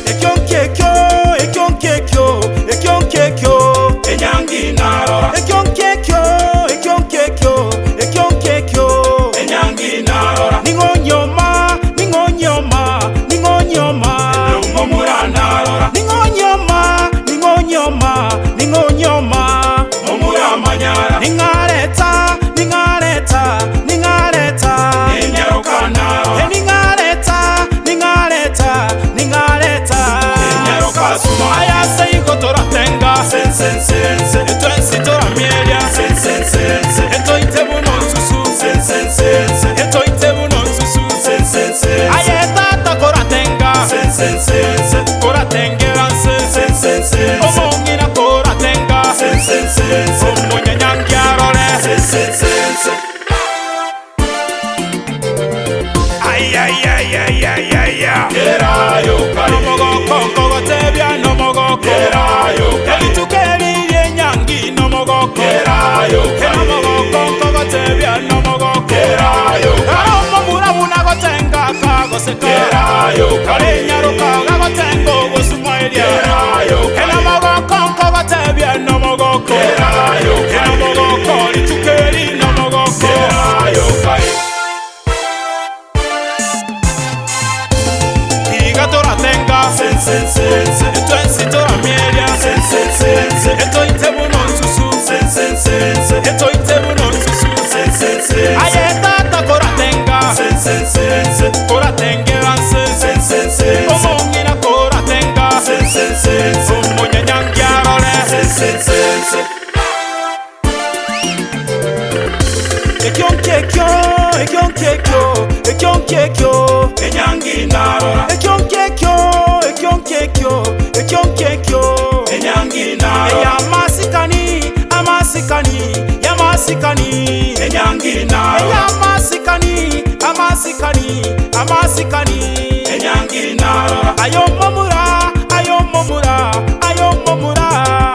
Ekio nkiekio, ekio nkiekio, ekio nkiekio, Enyangi narora. Ekio nkiekio, ekio nkiekio, ekio nkiekio, Enyangi narora. Ning'o nyoma, ning'o nyoma, ning'o nyoma, Omomura narora. Ning'o nyoma, ning'o nyoma, ning'o nyoma, Momura manyara. Ning'areta, ning'areta, ning'areta, Enyaroka narora. Ning'areta, ning'areta, ning'areta, Enyaroka suma. Aya seigo toratenga, Sensensense. Etwensi toramieria, Sensensense. Etoite buno nsusu, Sensensense. Etoite buno nsusu, Sensensense. Aye tata koratenga, Sensensense. Koratengera nse, Sensensense. Omong'ina koratenga, Sensensense. Omonyanyangi arore, Sensensense. Ay, ay, ay, ay, ay, ay, ay. Gerayo kai. Nomogoko nkogotebia nomogoko, Gerayo kai. Ebituko ebi enyangi nomogoko, Gerayo kai. Nomogoko nkogotebia nomogoko, Gerayo kai. Kare omomura buna gotenga kagoseka, Gerayo kai. Kare enyaroka gagotenga obosumwa eria, Gerayo kai. Nomogoko nkogotebia nomogoko, Gerayo kai. Nomogoko rituko eri nomogoko. Gerayo kai. Tiga toratenga, Sensensense. Etwensi toramieria, Sensensense. Etoite buno nsusu, Sensensense. Etoite buno nsusu, Sensensense. Aye tata koratenga, Sensensense. Koratengera nse, Sensensense. Omong'ina koratenga, Sensensense. Omonyanyangi arore, Sensensense. Ekio nkiekio, ekio nkiekio, ekio nkiekio, Enyangi narora. Ekio nkiekio, ekio nkiekio, ekio nkiekio, Enyangi narora. Eyamasikani, amasikani, yamasikani, Enyangi narora. Eyamasikani, amasikani, amasikani, Enyangi narora. Ayo momura, ayo momura, ayo momura,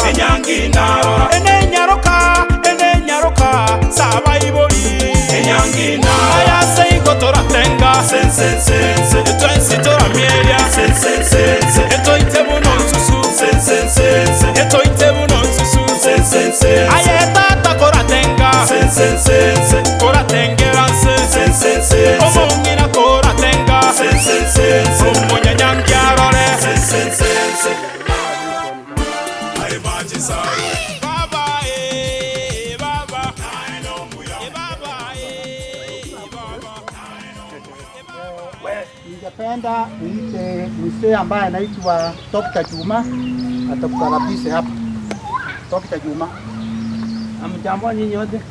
Enyangi narora. Ene nyaroka, ene nyaroka, sabaibori, Enyangi narora. Aya seigo toratenga, Sensensense. Etwensi toramieria, Sensensense. Etoite buno nsusu, Sensensense. Etoite buno nsusu, Sensensense. Aye tata koratenga, Sensensense. Koratengera nse, Sensensense. Omong'ina koratenga, Sensensense. Omonyanyangi arore, Sensensense. Aye majisa. Baba eh, baba, eh, baba eh, baba. Ningependa niite mzee ambaye anaitwa Dr. Juma atakukaribisha hapa. Dr. Juma. Amjambo nyinyi wote.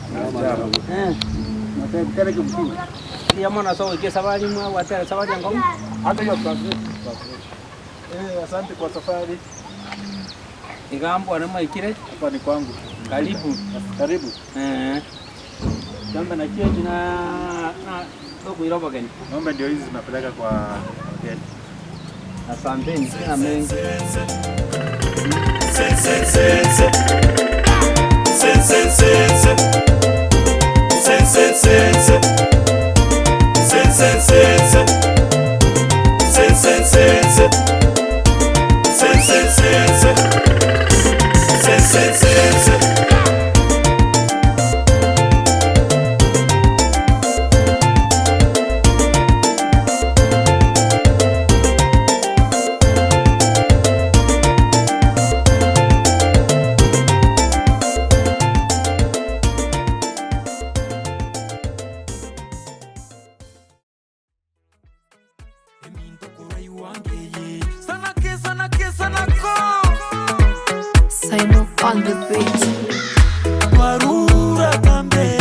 Nataka kumsikia. Ndiyo mwana so wike safari mwa watera safari ya ngoma. Hata hiyo translate. Asante kwa safari. Igambo na maikire Hapa ni kwangu. karibu. Karibu. Jambo na kio jina na tokuiroba gani. Ng'ombe ndio hizi zinapeleka kwa wageni. Asanteni sina mengi. Sensensense. Sensensense. Sensensense. Sensensense. Sensensense. Sensensense. Sensensense. Simon on the beat. Twarura tambe,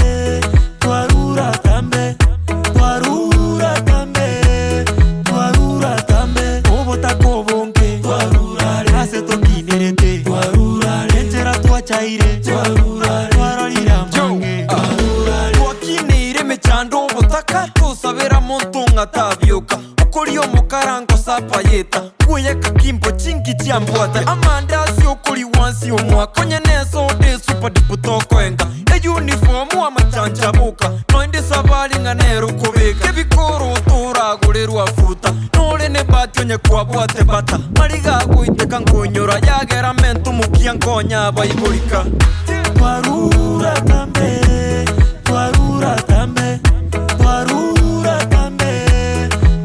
twarura tambe, twarura tambe, twarura tambe. Obotaka obonge, twarurare. Ase tokinerete, twarurare. Enchera twachaire, twarurare. Twarorire amange, twarurare. Twakineire emechando obotaka tosabera monto ng'atabioka okori omokarango sapayeta. Nkweyeka kimbo chinki chiambwate Amandasi okoriwa nsi omwaka Onye nesoda esupa dipu tokoenga Eyunifomu amachancha boka Noende esabari ng'a nere okobeka Ebikoroto oragorerwe afuta Nore nebati onye kwabwate bata Mariga agoiteka nkoinyora Yagera menta omokia nkonye abaiborika. Twarure atambe, twarure atambe, twarure atambe,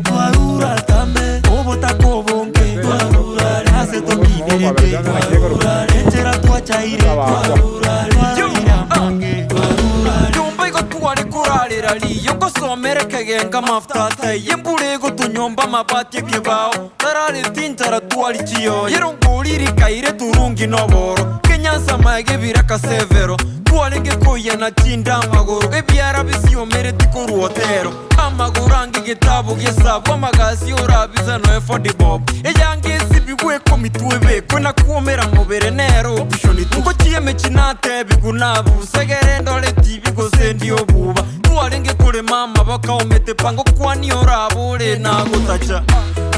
twarure atambe, obotaka obonge, twarure ase tokinerete, twarure enchera twachaire, twarure twarorire amange, twarure. Nyomba igo tware korarera riyo ngosomere ekegenga amafuta ataiyo embura egotonyomba amabati ekebao tarareti nchara twari chiyoyo erongori rikaire turungi noboro kenyansa maega ebiraka severo twarenge koiyana chinda amagoro ebiara bisiomereti korwa otero amagoro ange egetabu gi'esabu amagasi orabisa noe forty bob eyange esibigwe ekomitwe ebekwe na kwomera mobere nero option tu ngochie emechi natebigu nabusa egere ndore TV gose ndi obuba Twarenge korema amaboko aomete pa ngokwania orabore nagotacha.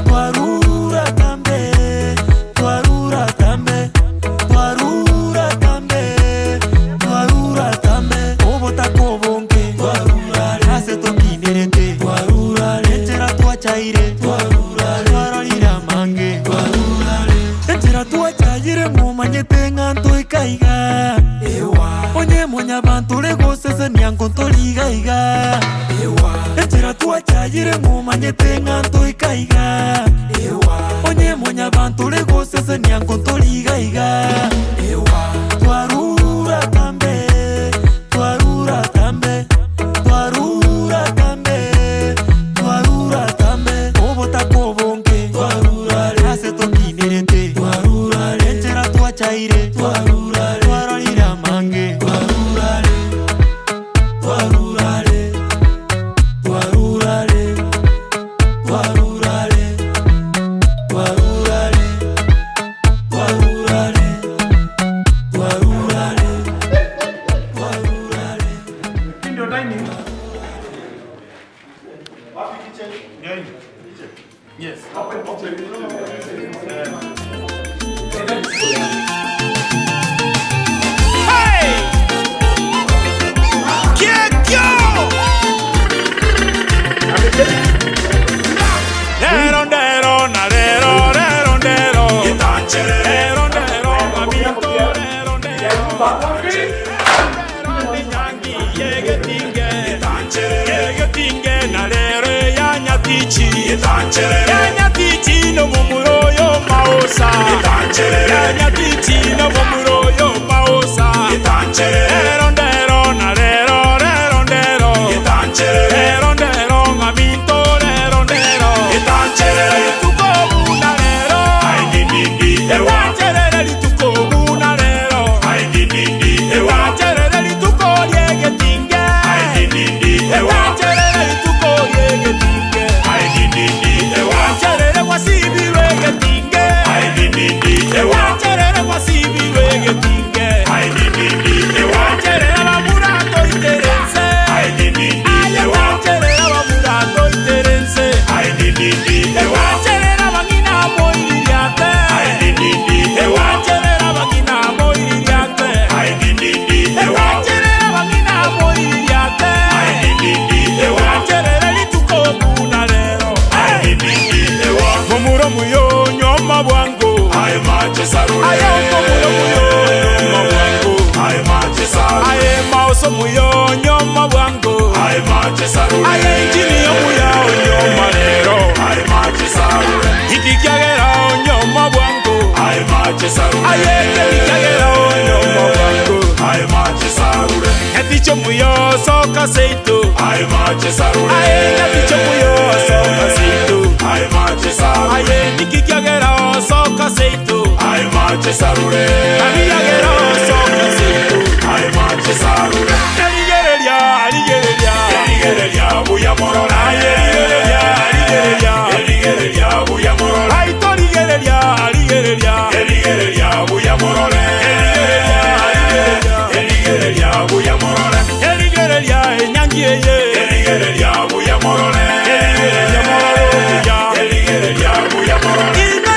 Twarure atambe, twarure atambe, twarure atambe, twarure atambe, obotaka obonge, twarure ase tokinerete, twarure enchera twachaire, twarure twarorire amange, twarure enchera twachaire momanyete ng'a ntoika iga. Onye mwanyabanto ore gosesenia ngonto riga iga. Enchera twachayire ng'omanyete ng'a ntoika iga. Onye mwanyabanto ore gosesenia ngonto riga iga. Twarure atambe, twarure atambe, twarure atambe, twarure atambe, obotaka obonge, twarure ase tokinerete, twarure enchera twachaire, twarure twarorire amange, twarure twarure twarure twarure twarure twarure twarure twarure. Ndio dining. Wapi kitchen? Ndio. Yes. Open kitchen. Hey! Kiekio! Rero ndero na rero rero ndero Rero ndero mamito rero ndero Nyangi yegetinge Yegetinge na rero ya nyatichi Ya nyatichi no mumuro yo maosa Ya nyatichi no mumuro yo maosa Rero ndero na rero rero ndero Rero ndero mamito rero ndero Rituko buna rero Ewancherere rituko buna rero Ewancherere rituko riegetinge Ewancherere rituko riegetinge Ewancherere gwasibirwe egetinge Ewancherere gwasibirwe egetinge Ewancherere abamura toiterense Ewancherere abamura toiterense Ewancherere abang'ina moiririate Ewancherere abang'ina moiririate Ewancherere abang'ina moiririate Ewancherere rituko buna rero Momura muyo nyoma bwango Aye momura muyo nyoma bwango Aye maoso muyo nyoma bwango Aye injini muya nyoma rero Ikikiagera nyoma bwango Aye kekikiagera nyoma bwango Nyaticho muyo soka seito Aye nyaticho muyo soka seito Aye nikikiagera soka seito Abiagera soka seito Erigereria rigereria Aye rigereria rigereria Aito rigereria rigereria Erigereria rigereria Erigereria enyangi eye Erigereria mororo buya Ime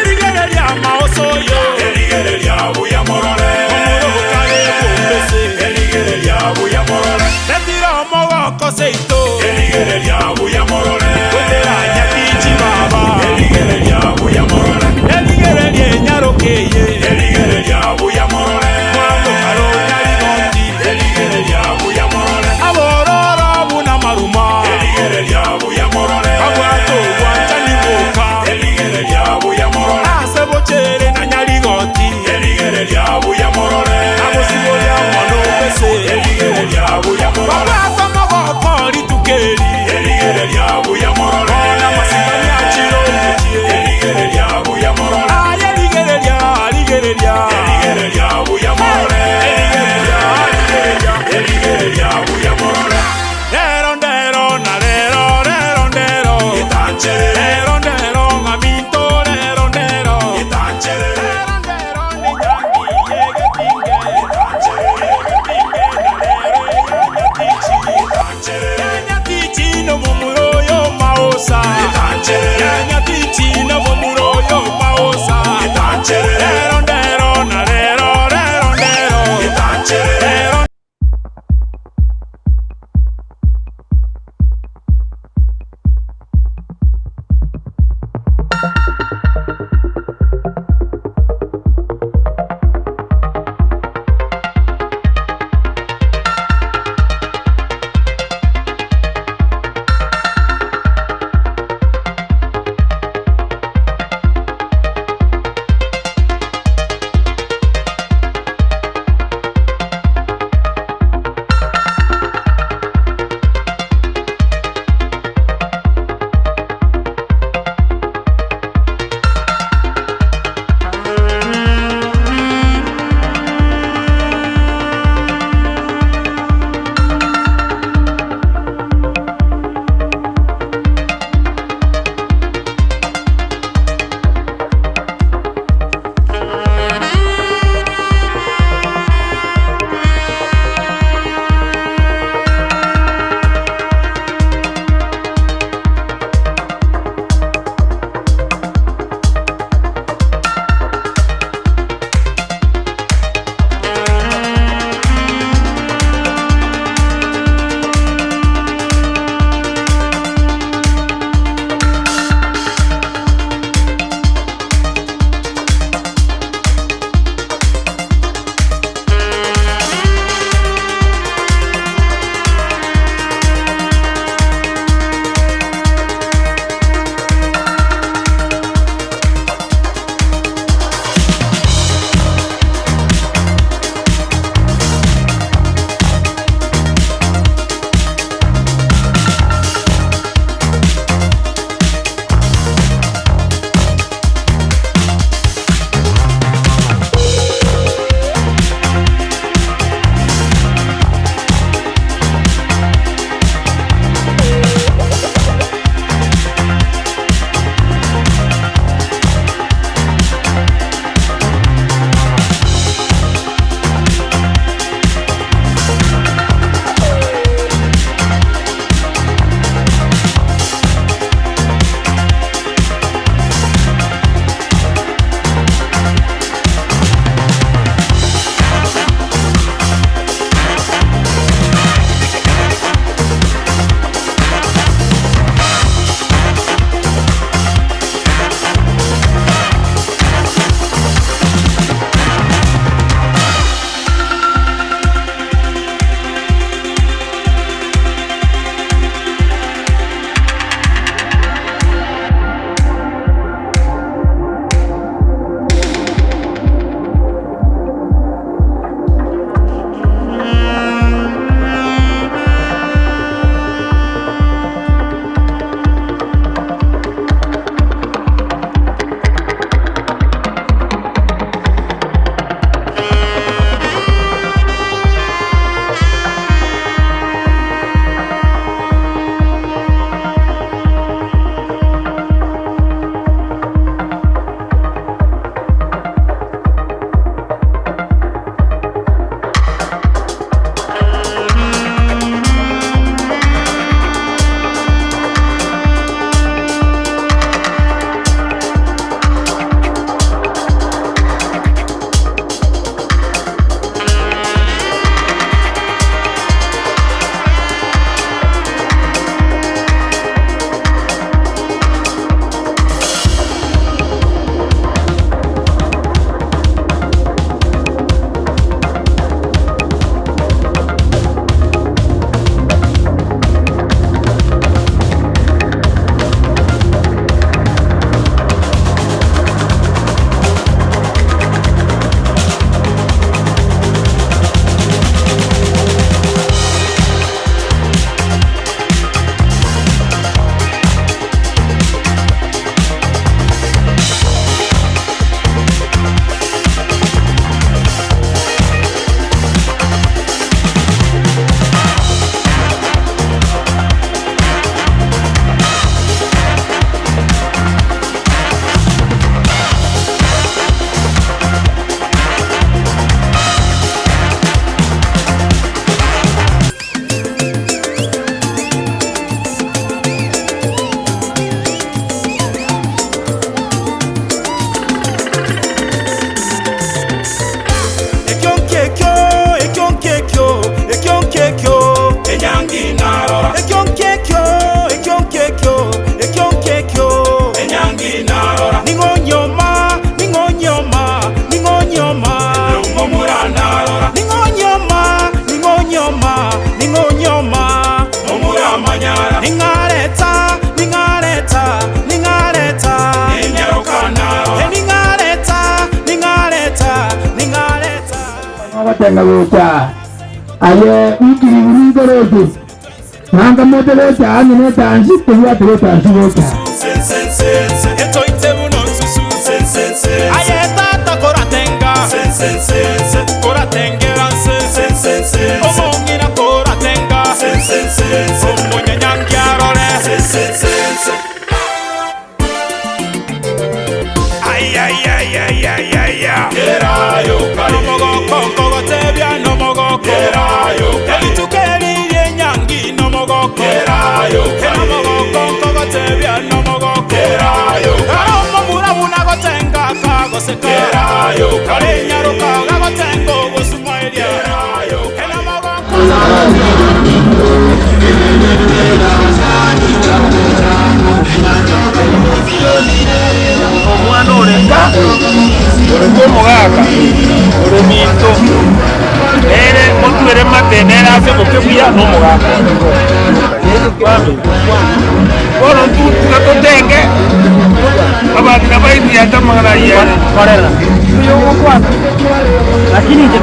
Agotenga gocha aye wikiri igoro eke nanga mote gocha ang'e ne etansi tobwate gotansi gocha. Etoite buno nsusu Aye tata koratenga Koratengera nse Omong'ina koratenga Omonyanyangi arore Nomogoko nkogotebia nomogoko Erituko eri ri'enyangi nomogoko Nomogoko nkogotebia nomogoko Kare omomura buna gotenga kagoseka Kare enyaroka gagotenga obosuma eria Nomogoko. Omwana ore nka, ore bw'omogaka, ore minto, nere motwere mate nere ase oboke buya na omogaka one. Kwamenya. Bono intwe tiga totenge, abang'ina bairiate amang'ana ayio ere. It is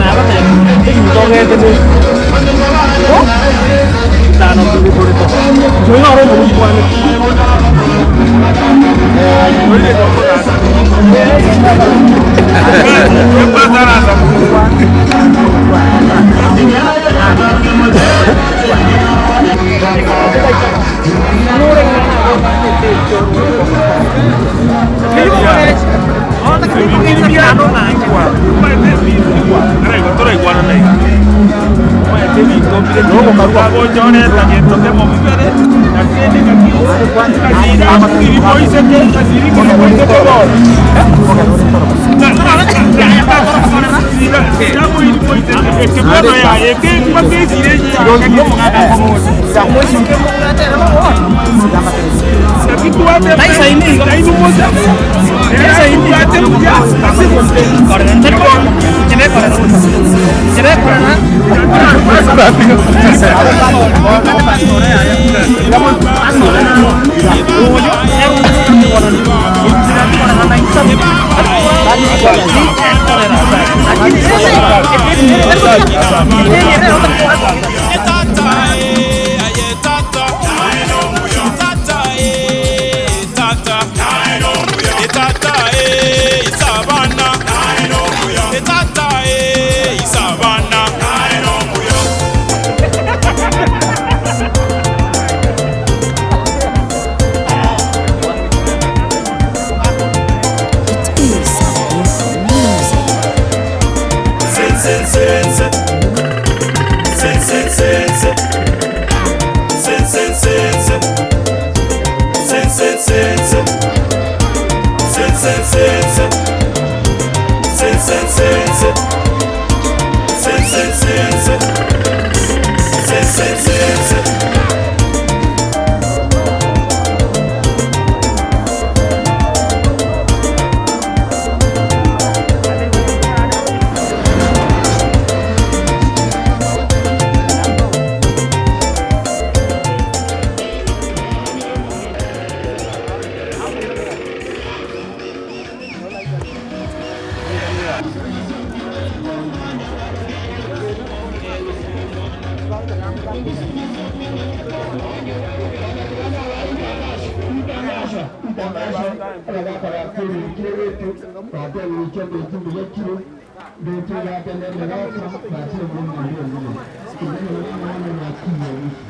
music.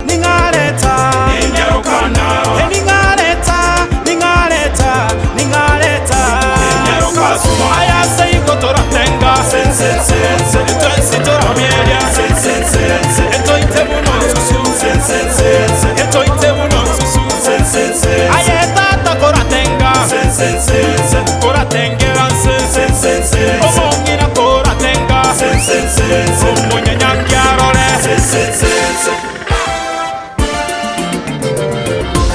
Ningareta Ningarukana Ningareta Ningareta Ningareta Ningarukasuma Aya seigo toratenga Sen sen sen sen Eto toramieria Sen sen sen sen Eto itebuno susu Sen sen sen sen Eto itebuno susu Sen sen sen Aya tata koratenga Sen sen sen sen Koratengera sen sen sen sen Omongina koratenga Sen sen sen sen Omonyanyangiarore Sen sen sen sen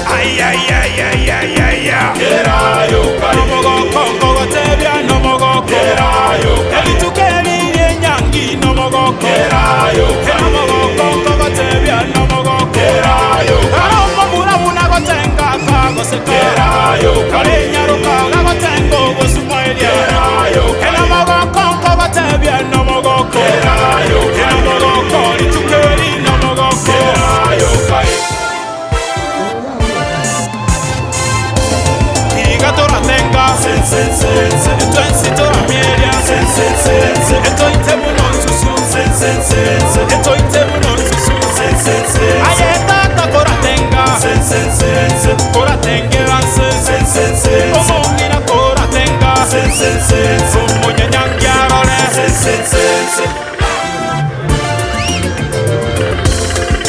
Ay, ay, ay, ay, ay, ay, ay. Nomogoko, nkogotebia nomogoko. Erituko eri ri'enyangi nomogoko. Nomogoko, nkogotebia nomogoko. Kare omomura buna gotenga kagoseka. Kare enyaroka gagotenga obosuma eria. Nomogoko, nkogotebia nomogoko. Koratengera nse, omong'ina koratenga, omonyanyangi arore.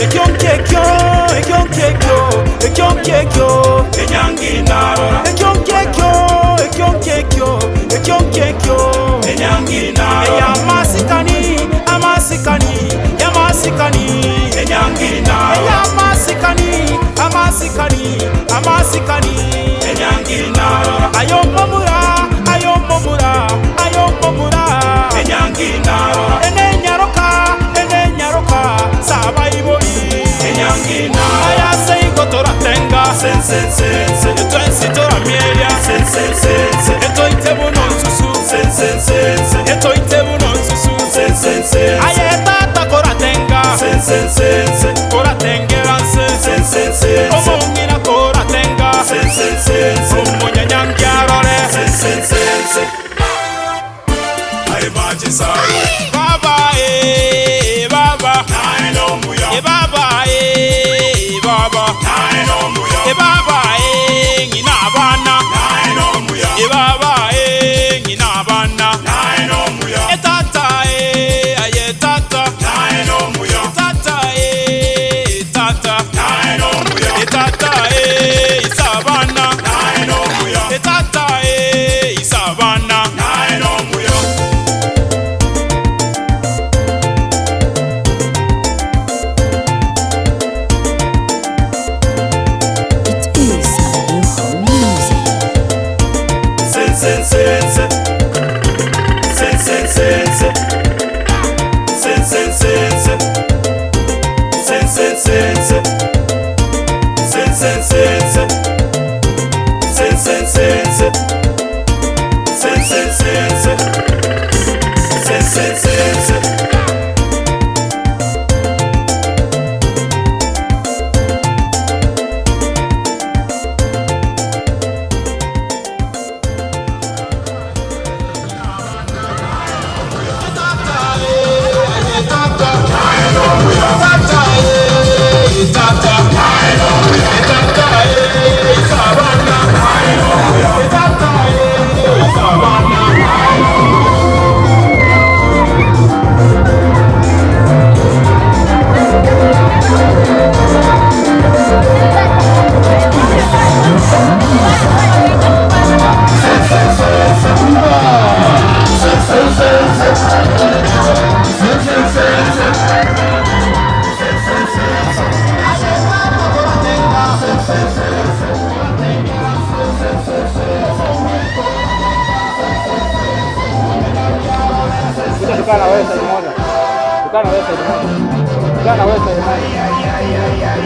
Ekio nkiekio, ekio nkiekio, ekio nkiekio, Enyangi narora. Ekio nkiekio, ekio nkiekio, ekio nkiekio, Enyangi narora. Eyamasikani, amasikani, yamasikani, Enyangi narora. Eyamasikani, amasikani, amasikani, Enyangi narora. Ayo momura, ayo momura, ayo momura, Enyangi narora. Ene nyaroka, ene nyaroka, sabaibori, Enyangi narora. Ayaseigo toratenga, Sensensense. Etwensi toramieria, Sensensense. Etoite buno nsusu, Sensensense. Etoite buno nsusu, Sensensense. Aye tata koratenga, Sensensense. Koratengera nse, Sensensense. Omong'ina koratenga, Sensensense. Omonyanyangi arore. Sensensense. Aye machisawe. Baba eh, baba, Nae no muya. eh baba eh, baba, Nae no muya. eh baba eh, ng'ina abana, Nae no muya. eh baba eh, ng'ina abana, Nae no muya. eh tata eh, aye tata, Nae no muya. tata eh, tata, Nae no muya. eh tata eh, isabana, Nae no muya. eh tata eh, isabana. Nae no muya. It is Aloha Music. Sensensense. Sensensense. Sensensense. Sensensense. Sensensense. Sensensense. Sensensense. Sensensense. Tukaa na wewe side moja. Tukaa na wewe side moja. Tukaa na wewe side moja.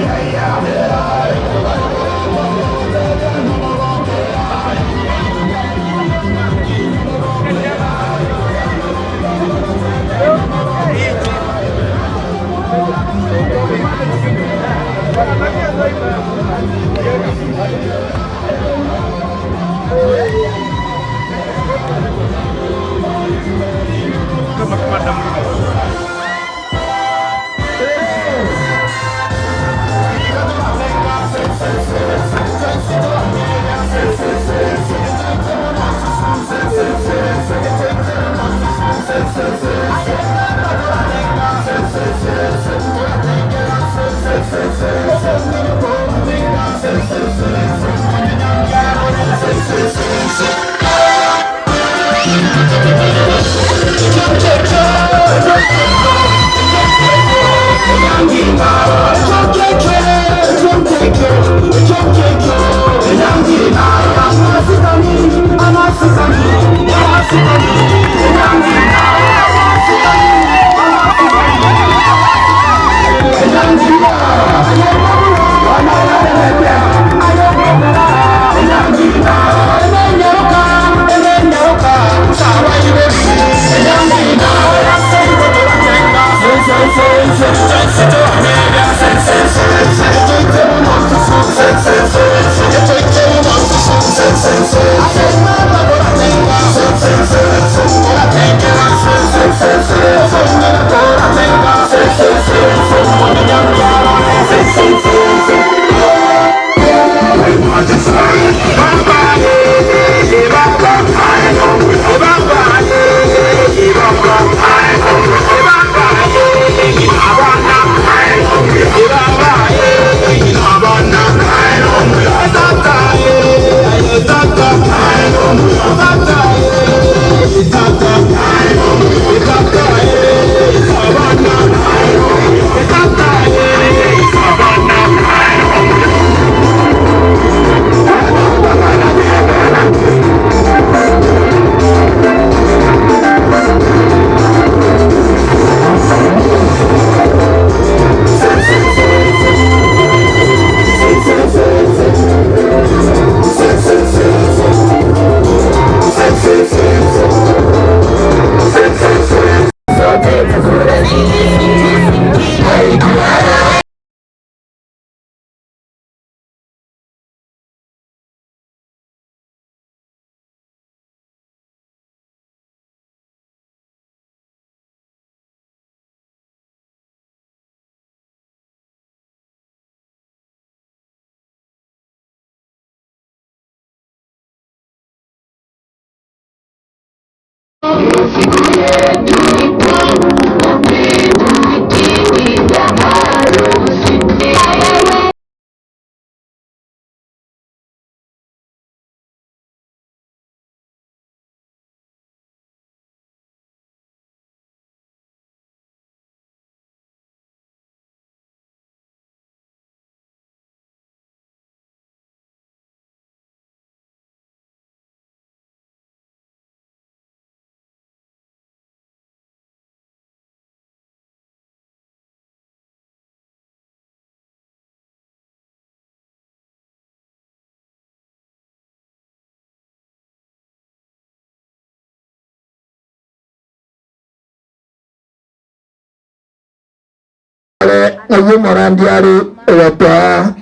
Ng'ai omorandia are ogotoa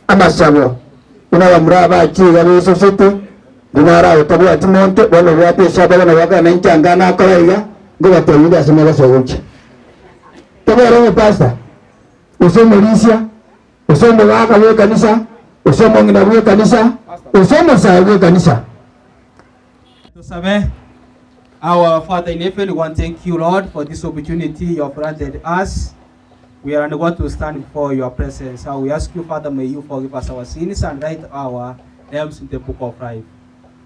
amasabo buna abamura abache iga besosete, buna arabe tabwati monto, bono obwate esaba bono gwakana na inche anga nakora iga, nkobatebia inde ase mogosoa gochia. Tobere omopastor, gose omorisia, gose omogaka bw'ekanisa, gose omong'ina bw'ekanisa, gose omosae bw'ekanisa. Tusabe. Our Father in heaven, we want to thank you, Lord, for this opportunity you have granted us. We are unable to stand before your presence. So we ask you, Father, may you forgive us our sins and write our names in the book of life.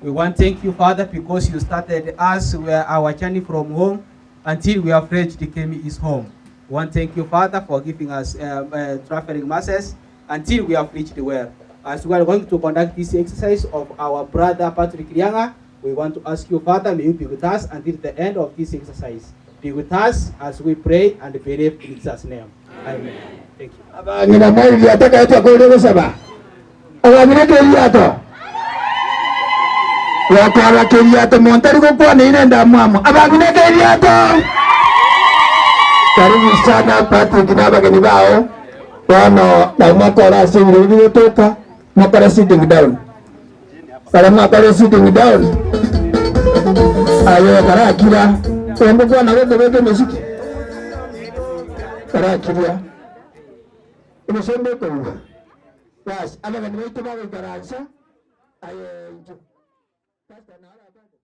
We want to thank you, Father, because you started us where our journey from home until we have reached the Kemi is home. We want to thank you, Father, for giving us traveling masses until we have reached well. As we are going to conduct this exercise of our brother Patrick Rianga, we want to ask you, Father, may you be with us until the end of this exercise. Be with us as we pray and believe in Jesus' name. Amen. Thank you. Abang'ina mwairiato ekero twakorire gosaba, abang'ina keriato, gokorora keriato monto ari gokwana ine endamwamu, abang'ina keriato. Karibu sana Patrick na abageni bao, bono nabo mwakora ase ebirori bigotoka, mokore sitting down. Baria mwakore sitting down, aye karakira, onde kwana gokobeka emesiki, karakiria. Emesombe ekoigwa. Bas, abageni baito bagoikaransa, aye inchuo. Pastor naro abande.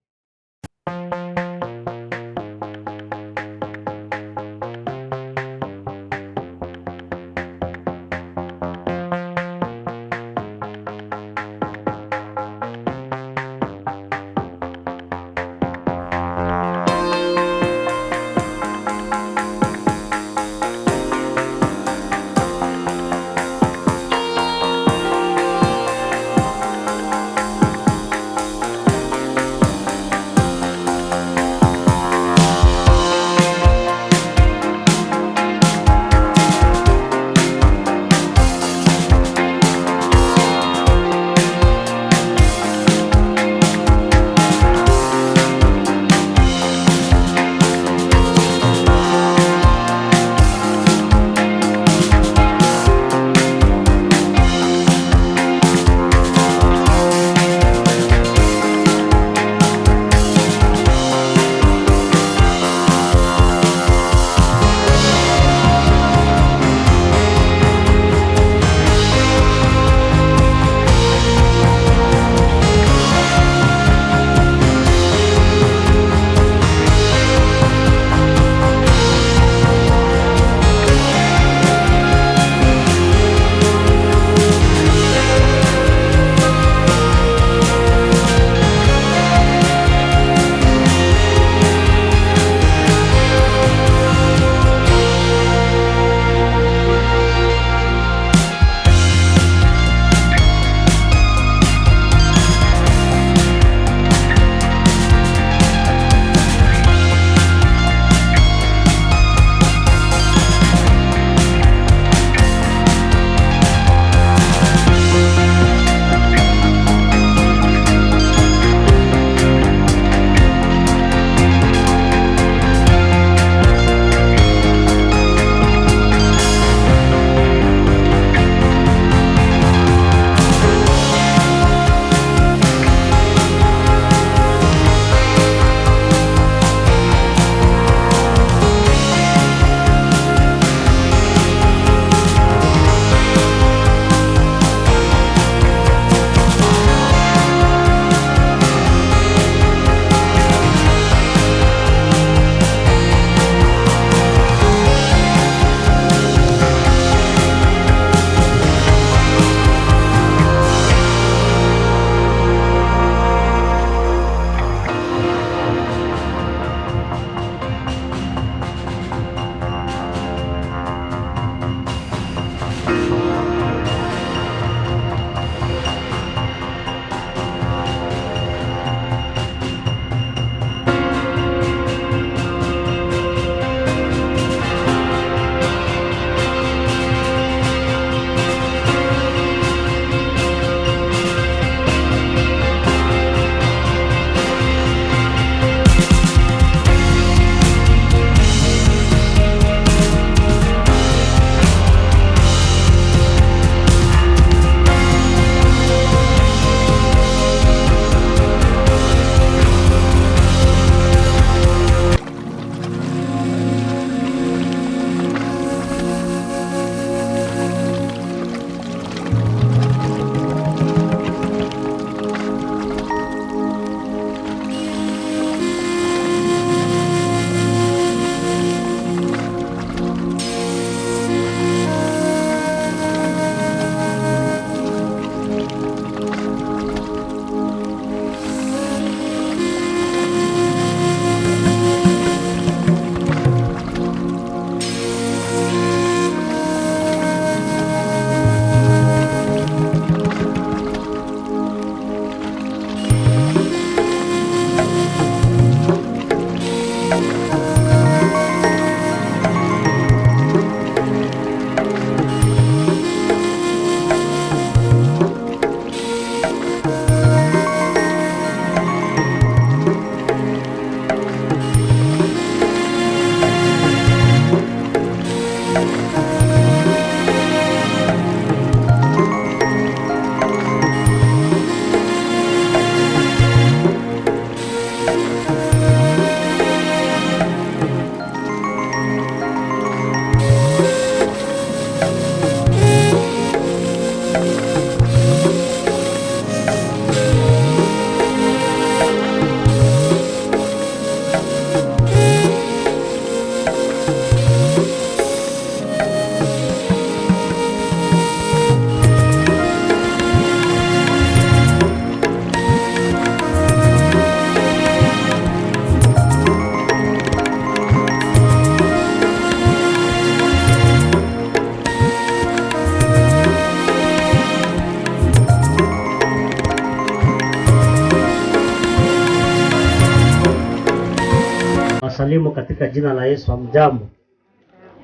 Wasalimu katika jina la Yesu. Hamjambo?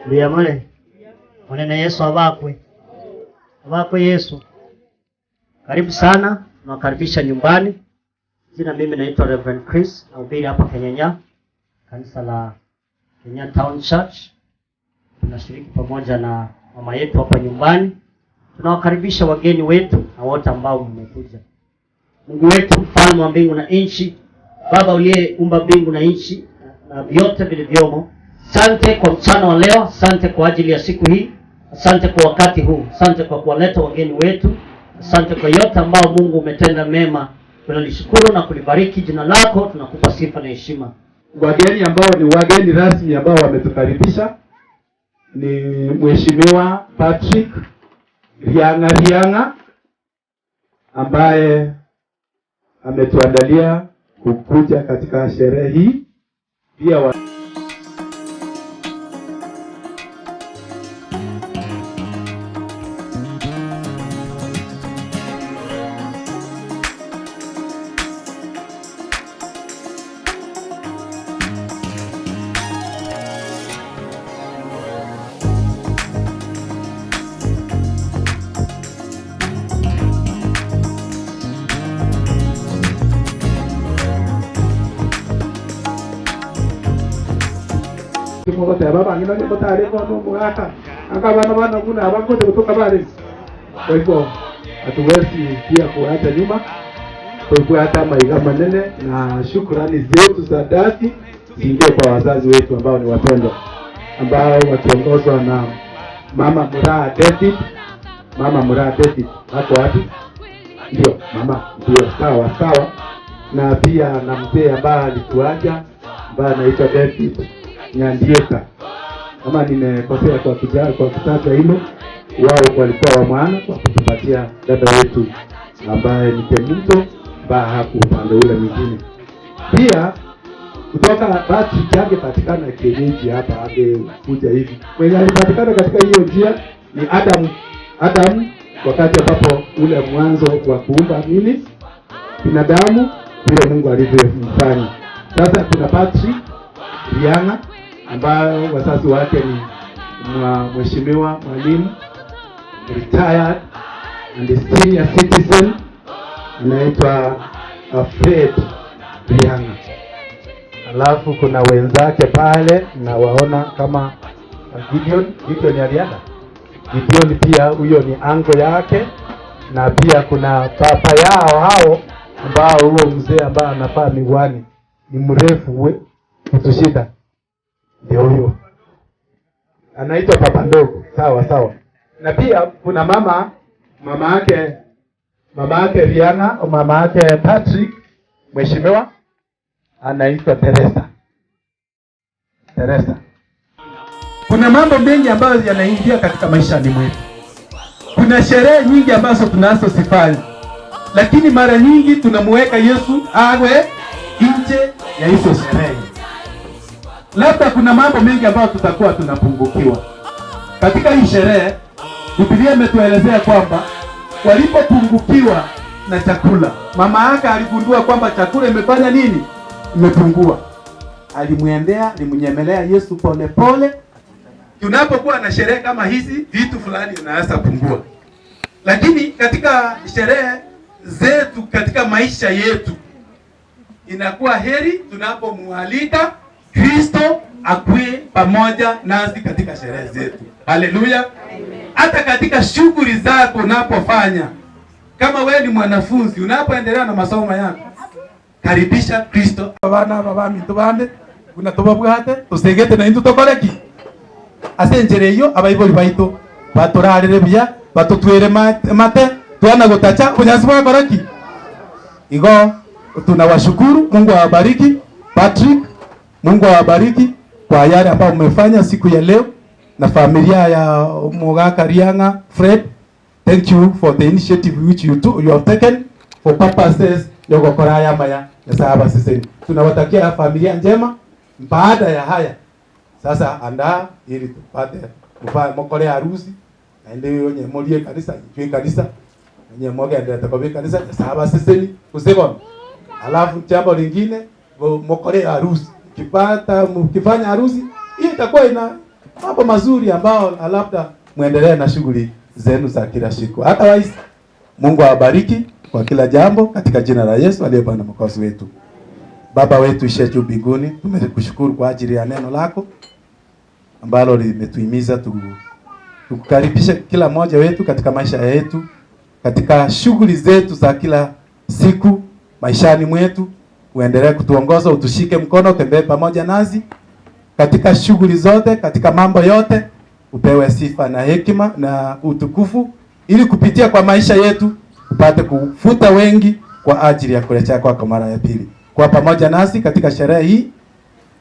Mbuyamale Mwanene Yesu abakwe abakwe Yesu. Karibu sana, nawakaribisha nyumbani. Jina mimi naitwa Reverend Chris, nahubiri hapa Kenyenya, kanisa la Kenya Town Church. Tunashiriki pamoja na mama yetu hapa nyumbani. Tunawakaribisha wageni wetu na wote ambao mmekuja. Mungu wetu, mfalme wa mbingu na nchi, Baba uliyeumba mbingu na nchi na vyote vilivyomo, asante kwa mchana wa leo, asante kwa ajili ya siku hii, asante kwa wakati huu, asante kwa kuwaleta wageni wetu, asante kwa yote ambao Mungu umetenda mema. Tunalishukuru na kulibariki jina lako, tunakupa sifa na heshima. Wageni ambao ni wageni rasmi ambao wametukaribisha ni Mheshimiwa Patrick Rianga Rianga ambaye ametuandalia kukuja katika sherehe hii pia wa Timogoteba abang'ina onye motare bono omogaka, anga abana bana buna aba ngocha gotoka bare. Kwa hivyo hatuwezi pia kuacha nyuma, tufuata amaiga manene na shukrani zetu za dhati ziingie kwa wazazi wetu ambao ni wapendwa, ambao wakiongozwa na Mama Muraha David. Mama Muraha David ako wapi? Ndio mama, ndio sawa sawa, na pia na mzee ambaye alituacha ambaye anaitwa David Nyandieka, kama nimekosea kwa kija, kwa kitaja hilo, wao walikuwa wa maana kwa kutupatia dada wetu ambaye ni Kemunto ambaye haku upande ule mwingine. Pia kutoka Patrick angepatikana kienyeji hapa, angekuja hivi. Mwenye alipatikana katika hiyo njia ni Adam. Adam wakati ambapo ule mwanzo wa kuumba nini binadamu vile Mungu alivyomfanya. Sasa kuna Patrick Rianga ambayo wazazi wake ni mheshimiwa mwalimu retired and senior citizen anaitwa Fred Rianga. Alafu kuna wenzake pale na waona kama Gideon, Gideon alienda. Gideon pia huyo ni ango yake, na pia kuna papa yao hao ambao huo mzee ambaye anavaa miwani ni mrefu we kutushinda, ndio huyo anaitwa papa ndogo. Sawa sawa. Na pia kuna mama mama yake mama yake Rihanna, mama yake Patrick mheshimiwa anaitwa Teresa. Teresa. Kuna mambo mengi ambayo yanaingia katika maisha mwetu. Kuna sherehe nyingi ambazo tunazozifanya, lakini mara nyingi tunamuweka Yesu awe nje ya hizo sherehe. Labda kuna mambo mengi ambayo tutakuwa tunapungukiwa katika hii sherehe. Biblia imetuelezea kwamba walipopungukiwa na chakula, mama yake aligundua kwamba chakula imefanya nini? Imepungua. Alimwendea, alimnyemelea Yesu pole pole. Tunapokuwa na sherehe kama hizi, vitu fulani vinaweza pungua, lakini katika sherehe zetu, katika maisha yetu, inakuwa heri tunapomualika Kristo akuwe pamoja nasi katika sherehe zetu. Haleluya! Hata katika shughuli zako unapofanya, kama wewe ni mwanafunzi, unapoendelea na masomo yako, karibisha Kristo. Abana aba baminto bande buna tobabwate tosegete naintwe tokore ki? Ase enchera eyio abaibori baito batorarere buya, batotwere mate, twana gotacha obonyansi bwakora ki? Igo tunawashukuru, Mungu awabariki. Patrick, Mungu awabariki kwa yale ambayo mmefanya siku ya leo na familia ya Mogaka Rianga Fred. Thank you for the initiative which you, took, you have taken for purposes ya gokora haya maya Nyasaye abaseseni. Tunawatakia familia njema. Baada ya haya sasa, andaa ili tupate mokore harusi naende onye morie kanisa ichwe kanisa onye mogenderete koba ekanisa Nyasaye abaseseni gose bono. Alafu jambo lingine mokore harusi, mkipata mkifanya harusi hiyo itakuwa ina mambo mazuri ambao labda muendelee na shughuli zenu za kila siku. Otherwise, Mungu awabariki kwa kila jambo katika jina la Yesu aliye Bwana Mwokozi wetu. Baba wetu ishiye juu mbinguni, tumekushukuru kwa ajili ya neno lako ambalo limetuhimiza tukukaribishe kila mmoja wetu katika maisha yetu, katika shughuli zetu za kila siku maishani mwetu. Uendelee kutuongoza, utushike mkono, utembee pamoja nasi katika shughuli zote, katika mambo yote, upewe sifa na hekima na utukufu, ili kupitia kwa maisha yetu upate kufuta wengi kwa ajili ya kurejea kwako mara ya pili. Kwa pamoja nasi katika sherehe hii,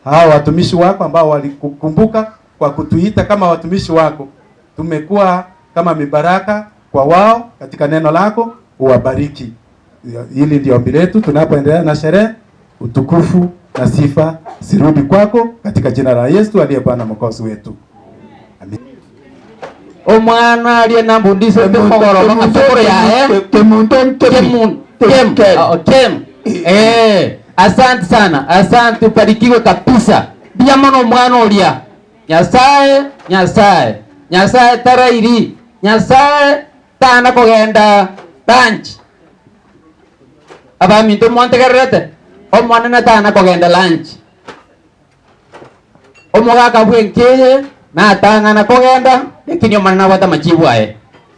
hawa watumishi wako ambao walikukumbuka kwa kutuita kama watumishi wako, tumekuwa kama mibaraka kwa wao katika neno lako, uwabariki. Hili ndio ombi letu tunapoendelea na sherehe. Utukufu na sifa zirudi kwako katika jina la Yesu aliye Bwana Mwokozi wetu. Amen. Omwana arie nambundisete mogoroba ng'a sokoro yaye Kemun- Kem. Oh, Kem. Eh, asante sana, asante, ubarikiwe kabisa. Mbuya mono omwana oria. Nyasaye, Nyasaye, Nyasaye tarairi, Nyasaye tana kogenda lunch. Abaminto mwantegererete, Omonene tana kogenda lunch. Omogaka bw'enkeye natang'ana kogenda, lakini Omonene nabwate amachibu aye.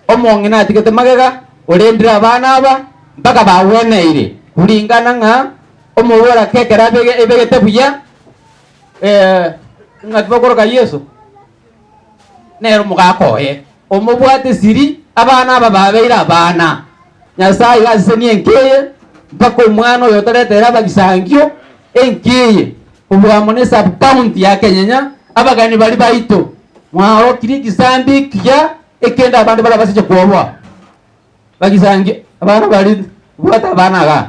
Omong'ina atigete magega, orendire abana aba mpaka bagweneire, kuringana ng'a omoboraka ekero abege ebegete buya, ng'aki bakoroka Yeso? Nere omogaka oye, omobwate siri, abana aba babeire abana. Nyasaye iga asesenie enkeye, mpaka omwana oyo otoretere abagisangio enkeye, kobua mono esub county ya Kenyenya, abageni baria baito, mwaorokirie ekisambi ekiya, ekende abande barabaseche kwoboa. Bagisangio, abana baria, bwata abana igaa,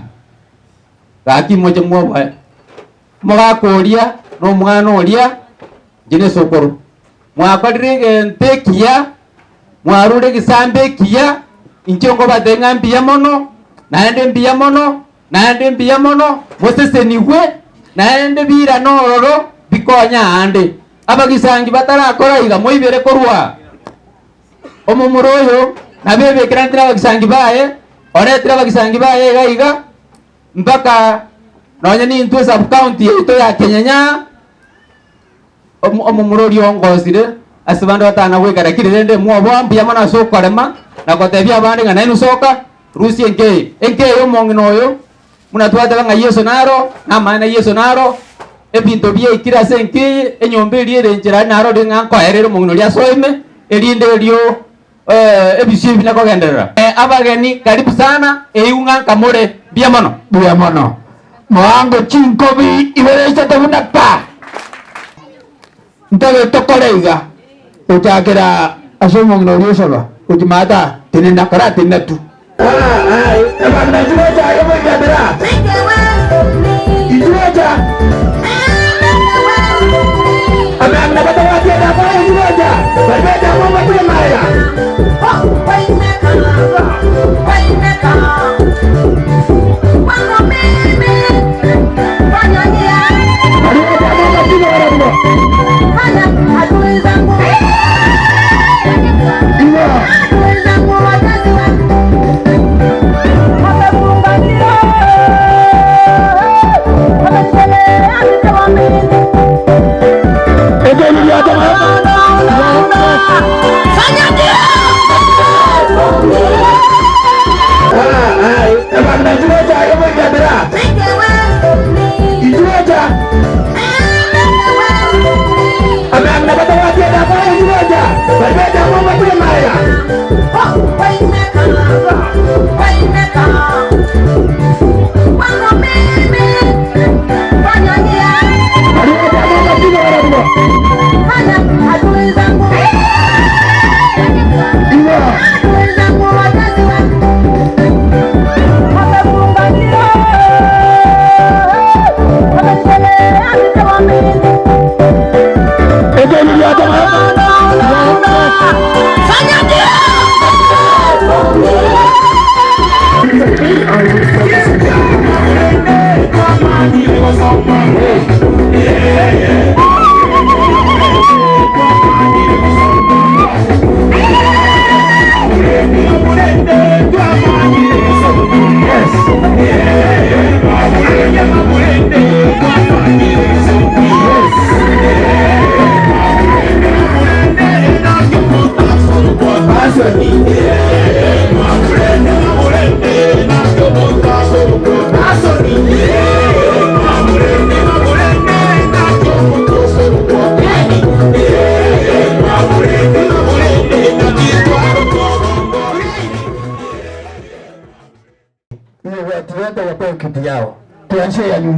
gaki moche mwoboe. Omogaka oria, na omwana oria, inche na esokoro, mwakorire egento ekiya, mwarure egesambe ekiya, inche nkobatebia ng'a mbuya mono, naende mbuya mono, naende mbuya mono, mosesenigwe, naende birane ororo, bikonye aande. Abagisangi batarakora iga, moibere korwa omomura oyo, nabo ebekeranetire abagisangi baye, oretire abagisangi baye iga iga, mpaka nonye nintwe esub county yaito ya Kenyenya, omomura oria ongosire, ase bande batana goika, lakini rende mwoboa mbuya mono ase okorema, na gotebia abande ng'a nainwe soka, rusia enkeye. Enkeye omong'ina oyo, buna twateba ng'a Yeso naro, na amaene Yeso naro, ebinto biaikire ase enkeye, enyomba eria ere enchera aria narorire ng'a nkoerere omong'ina oria asoime, erinde erio ebisio ebi nakogenderera. Abageni karibu sana, eyio ng'a nkamore, mbuya mono. Mbuya mono. Moango chinkobi ibere isato buna pa. Ntobe tokore iga, gochakera ase omong'ina oria osaba, gochia maata, tenena, koratenena tu. Abang'ina inchuo gocha aiga moigamera, inchuo gocha. Abang'ina batabwati edamwamu inchuo gocha, baria b'edamwamu batige magega. Baria b'edamwamu.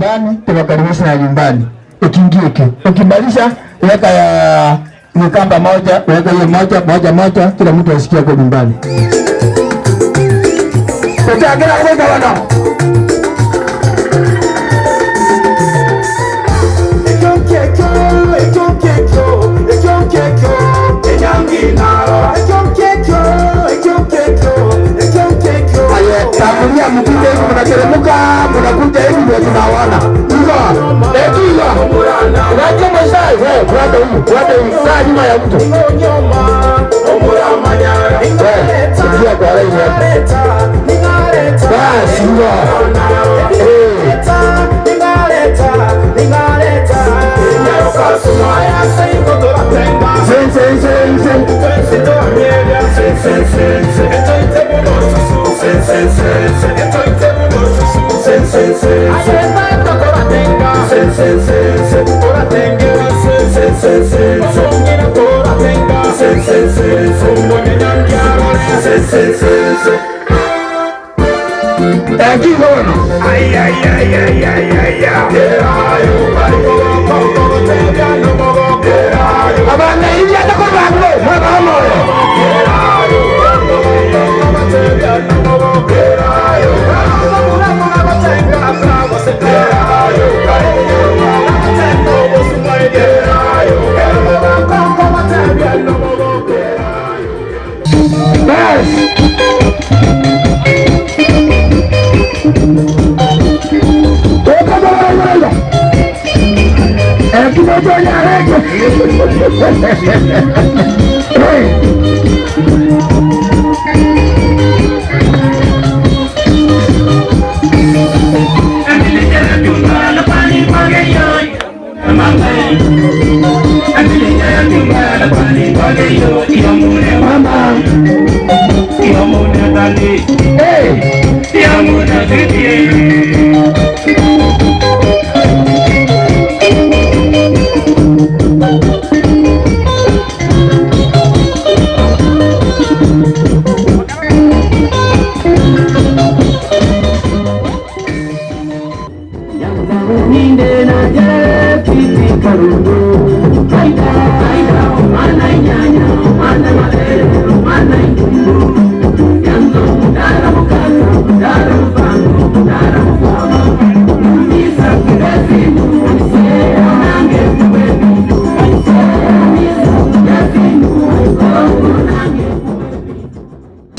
nyumbani, tuwakaribishe na nyumbani. Ikingi hiki ukimalisha, weka ya kamba moja, weka hiyo moja moja moja, kila mtu asikie kwa nyumbani. Utagira kuweka wana Aye, tangulia mpite hivi, mnateremka mnakuja hivi ndio tunaona. Hivyo, eh, hivyo. Unajua mzai, wewe fuata huyu, fuata huyu, kaa nyuma ya mtu. Wewe, ingia kwa laini hapo. Basi hivyo. Eh. Sen, sen, sen, sen. Thank you, Lord. Abana hivi hata kwa bango, mwana moyo.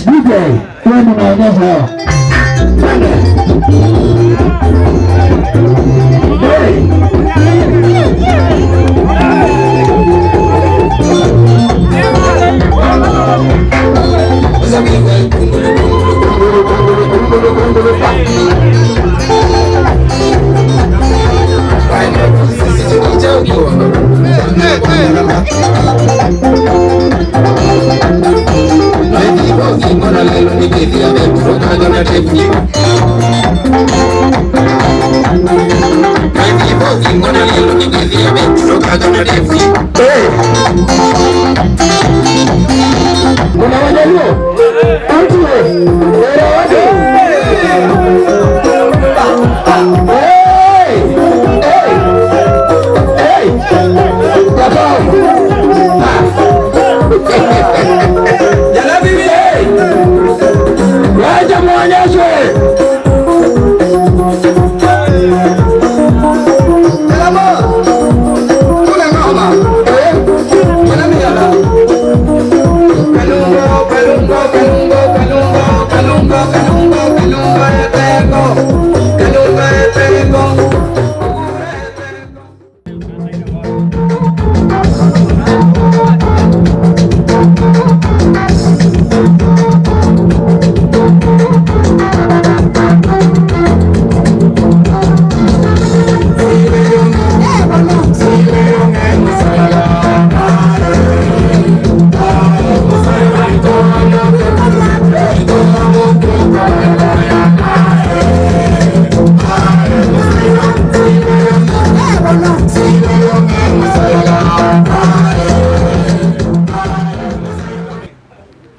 DJ, wewe unaonyesha hawa. Twende. Hey. Kuna Wajaluo? Mtu Nairobi. Hey! Hey! Hey! Japo. Hey! Wacha muonyeshwe.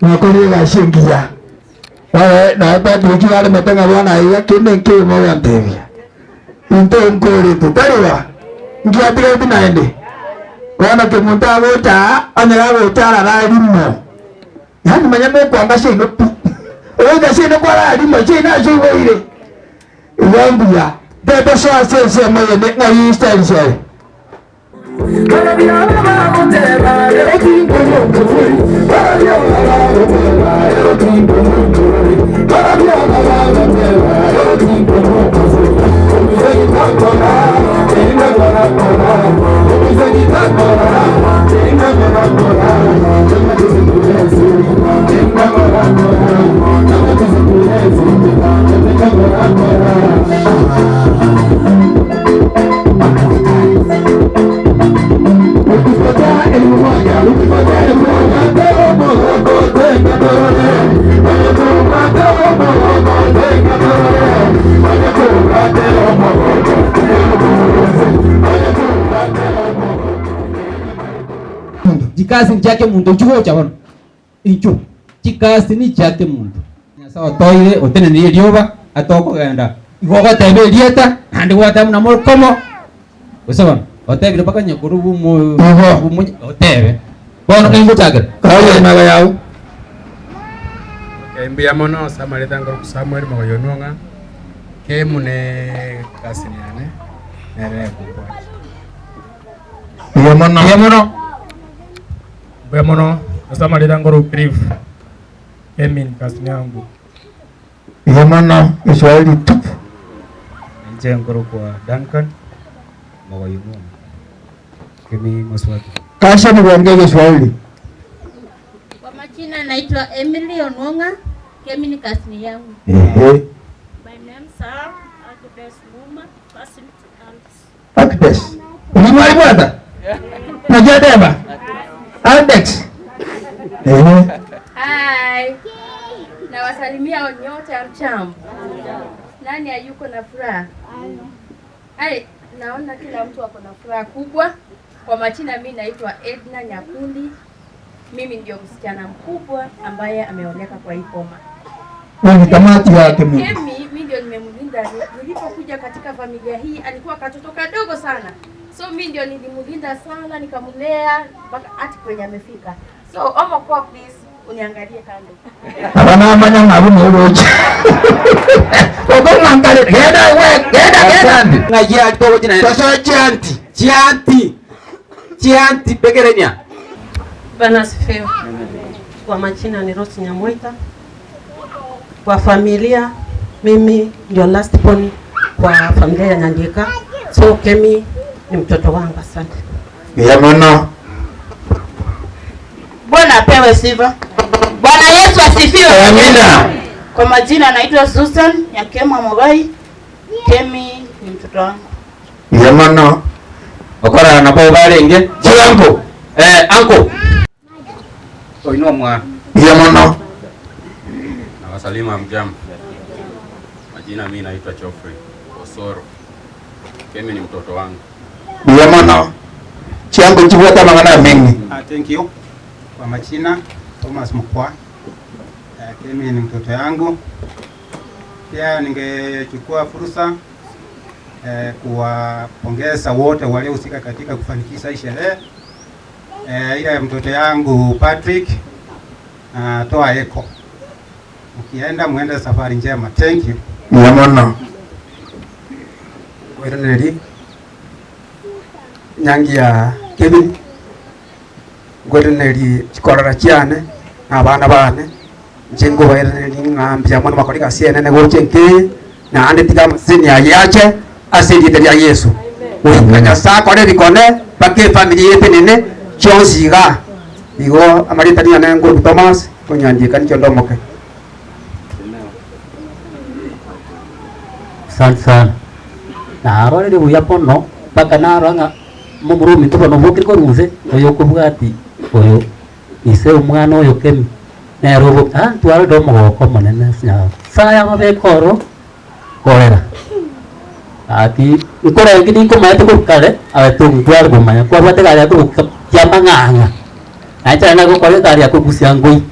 Nakorire gashingiya nawe nawe Patrick aremete ng'a bwana iga kende nkemo ogantebia. Into nkorete, tari ba? Nkiatigareti naende? Bono kemonto agocha aa, onye gagocha arara arimo. Yaani manya mokwanga seino pi. Ogoika seino kwarara rimo, seino ase oiboire. Igo mbuya. Tetosoa ase ensemo eye ng'ai style chiaye. Chikasi nchiake omonto ochia gocha bono, inchuo, chikasi nichiake omonto. Nyasae otoire otenenirie erioba atokogenda igo ogoteba erieta naende gwateba buna mokomo gose bono otebire mpaka nyakoro bwo otebe bono ng'ai ngochakera. Kaoye maga yao. Okay, mbuya mono ase amareta nkorokwa Samuel Mogoyonwa ng'a kemu ne cousin yane nere ekongwatia. Mbuya mono. Mbuya mono. Mbuya mono ase amareta nkorokwa Cliff Emin cousin yangu. Mbuya mono Kiswahili tupu. Inche nkorokwa Duncan Mogoyonwa Kemi Maswaki. Kasha nigonge Kiswahili. Kwa majina naitwa Emily Onwonga, Kemi ni cousin yangu. Ehe. My name is Agnes Muma, cousin to Alex. Agnes. Uli mwalibwata? Najadeba. Alex. Ehe. Hi. Nawasalimia nyote hamjambo. Nani hayuko na furaha? Ai, naona kila mtu ako na furaha kubwa. Kwa majina mimi naitwa Edna Nyakundi. Mimi ndio msichana mkubwa ambaye ameoleka kwa hii boma. Ni kamati yake mimi. Kemi, mimi ndio nimemlinda. Nilipokuja katika familia hii alikuwa katoto kadogo sana, so mimi ndio nilimlinda sana, nikamlea mpaka hadi kwenye amefika. So Omokuwa, please uniangalie kando. Abana amanya ngabu nuruche. Okomwankale genda we genda genda. Ng'ai atogochina Tosoe chianti. Chianti. Chianti pekerenia. Bwana asifiwe. Kwa majina ni Rose Nyamwita. Kwa familia mimi ndio last born kwa familia ya Nyandika. So Kemi ni mtoto wangu, asante. Mbuya mono. Bwana apewe sifa. Bwana Yesu asifiwe. Amina. Kwa majina naitwa Susan Nyakema Mogai. Kemi ni mtoto wangu. Mbuya mono. Okorana nabo barenge. Chiango. Anko. Oino mwa. Mbuya mono. Nawasalimu hamjambo. Majina mimi naitwa Geoffrey Osoro. Kemi ni mtoto wangu. Mbuya mono. Chiango chibwata mang'ana mengi. Thank you. Kwa majina Thomas Mkwa. Kemi ni mtoto yangu. Pia ningechukua fursa kuwapongeza wote waliohusika katika kufanikisha hii sherehe. Ile mtoto yangu Patrick toa eko. Ukienda muende safari njema. Thank you. Mbuya mono. Kwereneri nyangi ya Kevin ngwereneri chikorora chiane na abana bane inche nkobaerereria ng'a mbuya mono bakore egasi enene gocha enkeye naende tiga amaseseni aye ache ase erieta ria Yeso. Goika Nyasaye akore ebikone mpaka efamiri eye etenene chionsi igaa. Igo amarieta riane nkoruku Thomas, konyandieka ninche onde omoke. Asante sana. Narorire buya mono mpaka narora ng'a momura ominto bono obokire korwa inse, oyo okobwati oyo ise omwana oyo Kemi, nere obo ah ntwarorire omogoko omonene ase Nyasaye amabeke oro korera. Gaki nkorenge ninkomaete korwa kare, aye tontware komanya kwabwate egari yaye korwa kiamang'ang'a, naye ekero nagokora egari ya kogusia ngoi.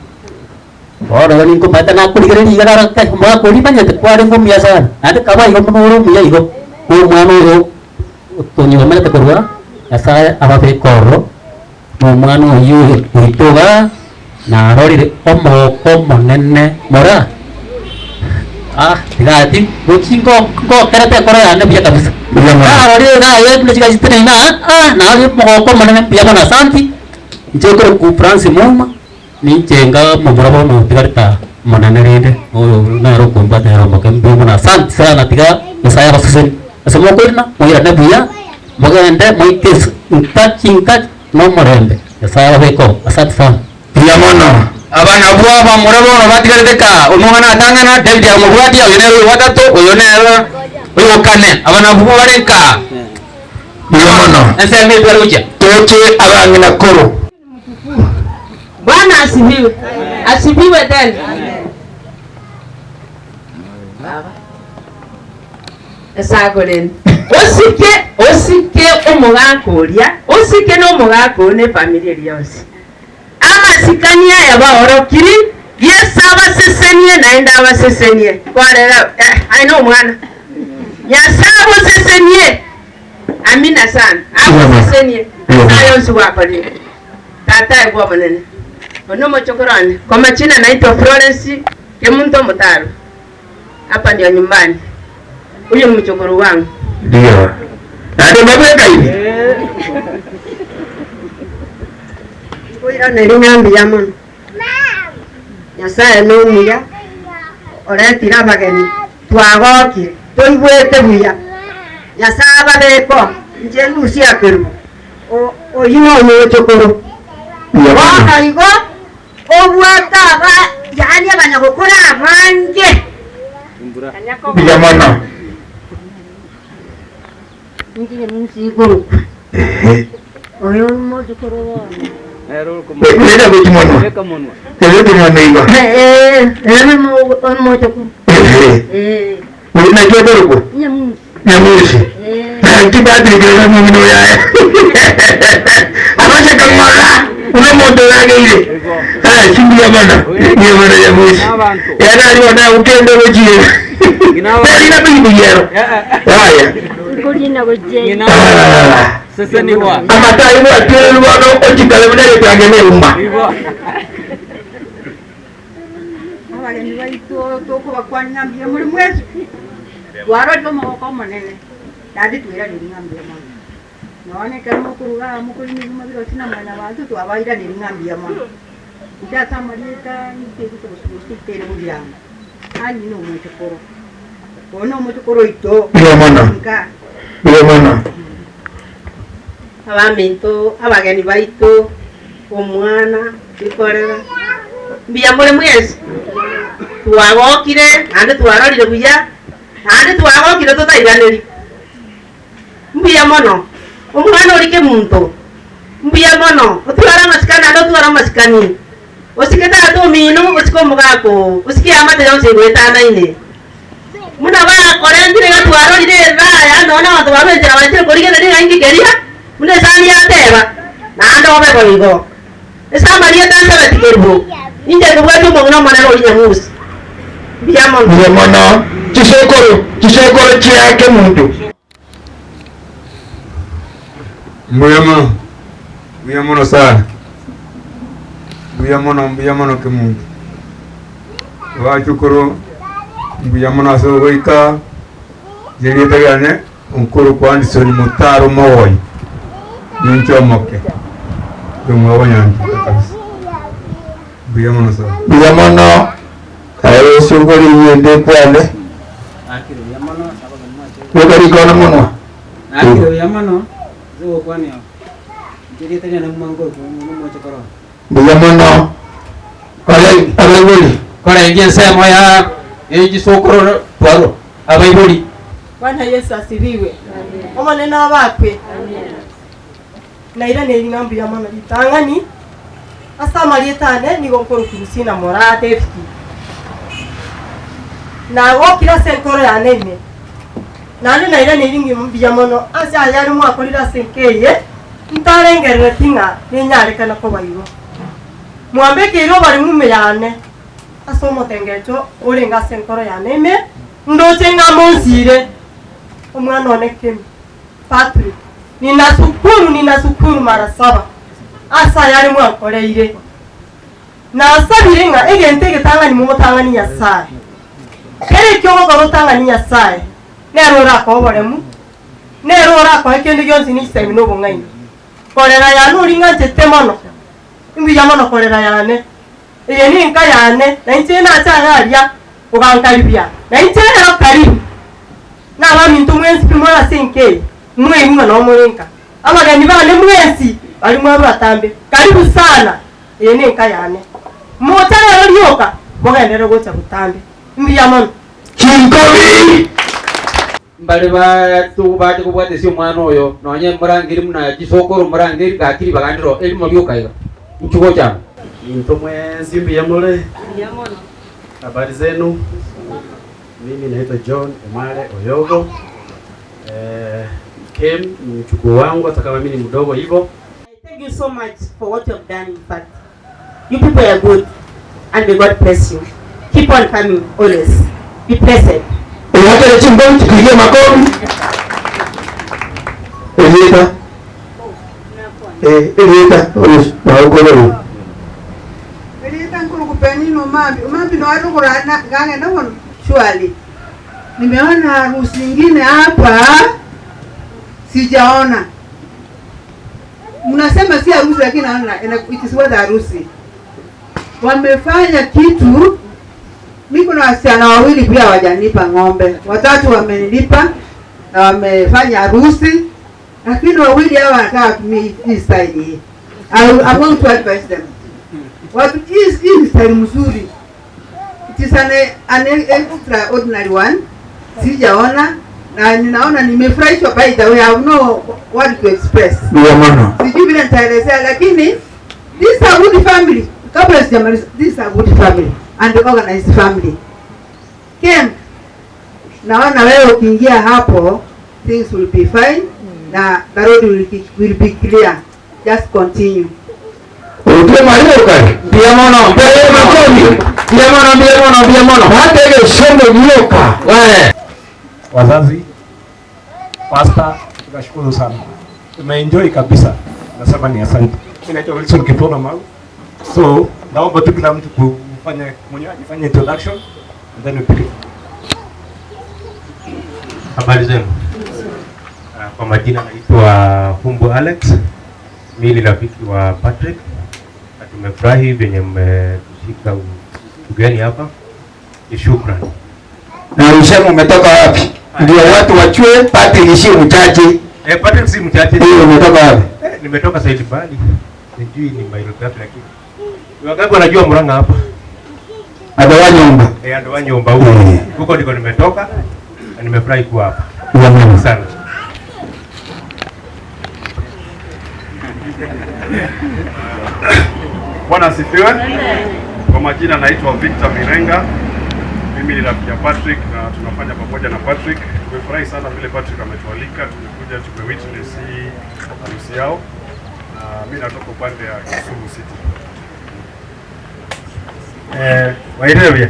Bono igo ninkomaete nakorigereria iga naro kai omogaka oria manyete kwarenge omuya sana, naende kaba igo mono ore omuya igo. Bwa omwana oyo otonyuomerete korwa Nyasaye ababeke ororo, na omwana oyio oito igaa narorire omogoko omonene mora ah tigati gochi nko nkokerete ekoro yane buya kabisa. Narorire iga aye buna chigasi chiteneine aa ah narorire omogoko omonene mbuya mono asanti, inche nkorokwa Francis Muma. Ninche inga momura bono tigarita monene rende oyo nere okombwata nere omoke mbuya mono asante sana tiga Nyasaye abaseseni ase mokoirana moirane buya mogende moike ase nka chinka nomorembe Nyasaye ababeke oo asante sana. Mbuya mono. Aba nabwo abamura bono batigarete kaa, omong'ina atang'ana, David akamobwatia, oyo nere oyo gatato, oyo nere oyo kane. Aba nabwo bare kaa. Mbuya mono. Ensemo etware gochia. Toche abang'ina koro. Bwana asifiwe. Asifiwe tena. Baba. Esagoreni. Osike osike omogaka oria, osike na omogaka oyo na efamiri eria yonsi. Amasikani aya baorokiri, Yeso abasesenie naende abasesenie. Kwarera eh, aye na omwana. Nyasaye abosesenie. Amina sana. Agosesenie. Nyasaye yonsi gwakorire. Tata aye bw'obonene. Oyo nomochokoro one. Kwa majina naitwa Florence Kemunto Mutaro. Hapa ndio nyumbani. Huyu ni mchokoro wangu. Ndio. Naende mbabwekaine. Nkoirana ring'ana mbuya mono. Nyasaye nomuya oretire abageni twagokire toigwete buya Nyasaye ababeke oo inche Lucy Akerubo oyio nomochokoro bono igo obwate aba yaani abanyagokora abange. Mbuya mono. Inche Nyamusi igorokwa oyo omochokoro bono. Beka gochi monwa. Ebeke monwa igo. Ere omochokoro. Naki okorokwa? Nyamusi. Nyamusi. Naki Patrick oyo omong'ina oyo aye. Abachaka ng'ora buna omonto orageire. Ah, mbuya mono. Mbuya mono Nyamusi. Yaani aria bono agokenda ogochie. Tari na pikipiki ero. Yaya. Ah. Amato ayio bwatwererwe bono ochikare buna egetange na euma. Abageni baito tokobakwania ng'a mbuya more mwensi, twarorire omogoko omonene, naende tweraneire ng'a mbuya mono. Nonya ekero mokoruga aa mokorina ebimo biroche na mwanyabanto, twabairaneire ng'a mbuya mono. Inche ase amarieta ntegocha gose tere bogirango, ani nomochokoro, oyo nomochokoro oito Mbuya mono. nka. Mbuya mono. Abaminto, abageni baito, omwana, rikorera, mbuya more mwensi, twagokire naende twarorire buya, naende twagokire totairaneri. Mbuya mono, omwana oria kemunto, mbuya mono, otware amasikani naende otware amasikani, osike tata omino, osike omogaka oo, osike eamate yonsi egoetanaine. Buna bakorentire iga twarorire eraya nonya na abanto barwa enchera banchire korigereria ng'a inki keria, buna esani yateba, naende obe boigo. Ase amarieta nsabeti kerubo, inche nkobwatia omong'ina omonene oria Nyamusi. Mbuya mono. Mbuya mono chisokoro chisokoro chiake munto. Mbuya mono, mbuya mono sana, mbuya mono mbuya mono kemunto. Abachukuru mbuya mono ase ogoika, inche erieta riane nkorokwa Anderson Mutaro Mogoi, ninche omoke, omwabo Nyanchita kabisa, mbuya mono sana. Mbuya mono aye esukuru eyende ekwane beka rikono monwa. Nakire buya mono ase ogokwania oko. Inche erieta riane mwankoroka nomochokoro one. Mbuya mono abaibori. Korenge ensemo ya echisokoro twarwa abaibori. Bwana Yesu asifiwe. Omonene abakwe. Nairaneirie ng'a mbuya mono ritang'ani ase amarieta ane nigo nkorokwa Lucina Moraa David. Nagokire ase enkoro yane ime naende nairaneirie ng'a mbuya mono ase ayare mwakorire ase enka eye ntarengerereti ng'a nenyarekane koba igo. Mwambekeire oboremu ime yane ase omotengecho orenge ase enkoro yane ime ndoche ng'a monsire. Omwana one Kemi, Patrick, ninasukuru ninasukuru mara saba ase ayare mwankoreire. Nasabire ng'a egento egetang'ani mogotang'ani Nyasae. Kera ekio ogokora otang'ani Nyasae, nere orakoe oboremu, nere orakoe kende gionsi ne chisemi na obong'aini. Korera yane oria ng'anchete mono, imbuya mono korera yane. Eye nenka yane, na inche nache iga aria ogankaribia, na inche ero karibu. Na abaminto mwensi pi more ase enka eye, mweigwe ng'a noo more nka. Abageni bane mwensi baria mwarua atambe, karibu sana, eye nenka yane. Mocha rero rioka, mogenderere gocha botambe. Mbuya mono. Chinkobi! Mbare bato bache kobwatesia omwana oyo, nonye morangeri buna chisokoro morangeri, gaki ribaga ndiro erimo rioka iga. Inchuo gocha amo. Into mwensi mbuya more? Habari zenu? Mimi naitwa John Omare Oyogo. Eh, Kem ni mchukuu wangu hata kama mimi ni mdogo hivyo. Thank you so much for what you have done in fact. You people are good and may God bless you. Keep on coming always. Be blessed. Ewakere chimbomu tupigie makofi. Elieta. Eh, Elieta, oyo naokolero. Elieta nkuru Penina Omambi. Omambi no arugurana gagenda bono surely. Nimeona harusi ingine hapa sijaona. Mnasema si harusi lakini naona it is worth harusi. Wamefanya kitu. Mimi kuna wasichana wawili pia hawajanipa ng'ombe, watatu wamenilipa na wamefanya harusi, lakini wawili hawa wanataka kutumia hii style hii. I'm going to advise them. Watu hii ni style mzuri. It is an extraordinary one. Sijaona na ninaona nimefurahishwa by the way, I have no word to express. Sijui vile nitaelezea lakini this is a good family. Kabla sijamaliza, this is a good family and organized family. Ken, naona wewe ukiingia hapo things will be fine na the road will be clear. Just continue. Utwe mwalimu kare. Mbuya mono. Mbuya makofi. Mbuya mono, mbuya mono, mbuya mono. Watege shombo nyoka. We. Wazazi, pastor, tunashukuru sana. Tumeenjoy kabisa. Nasema ni asante. Mimi naitwa Wilson Kiprono Mau. So, naomba tu kila mtu kufanya mwenyewe ajifanye introduction and then we pick it. Habari zenu. Kwa majina naitwa Humbo Alex. Mimi ni rafiki wa Patrick na tumefurahi venye mmetushika ugeni hapa. Ni shukrani. Na useme umetoka wapi? Ndio watu wachue Patrick si mchache. Patrick si mchache. Ndio umetoka wapi? Nimetoka Saidi Mbali. Sijui ni maili ngapi lakini. Ni wangapi wanajua Murang'a hapa? Adowa nyumba. Adowa nyumba huko. Huko ndiko nimetoka na nimefurahi kuwa hapa. Amen. Sana. Bwana asifiwe. Kwa majina naitwa Victor Mirenga. Mimi ni rafiki ya Patrick na tunafanya pamoja na Patrick. Tumefurahi sana vile Patrick ametualika, tumekuja tumewitness hii harusi yao. Na mimi natoka upande ya Kisumu City. Wairebia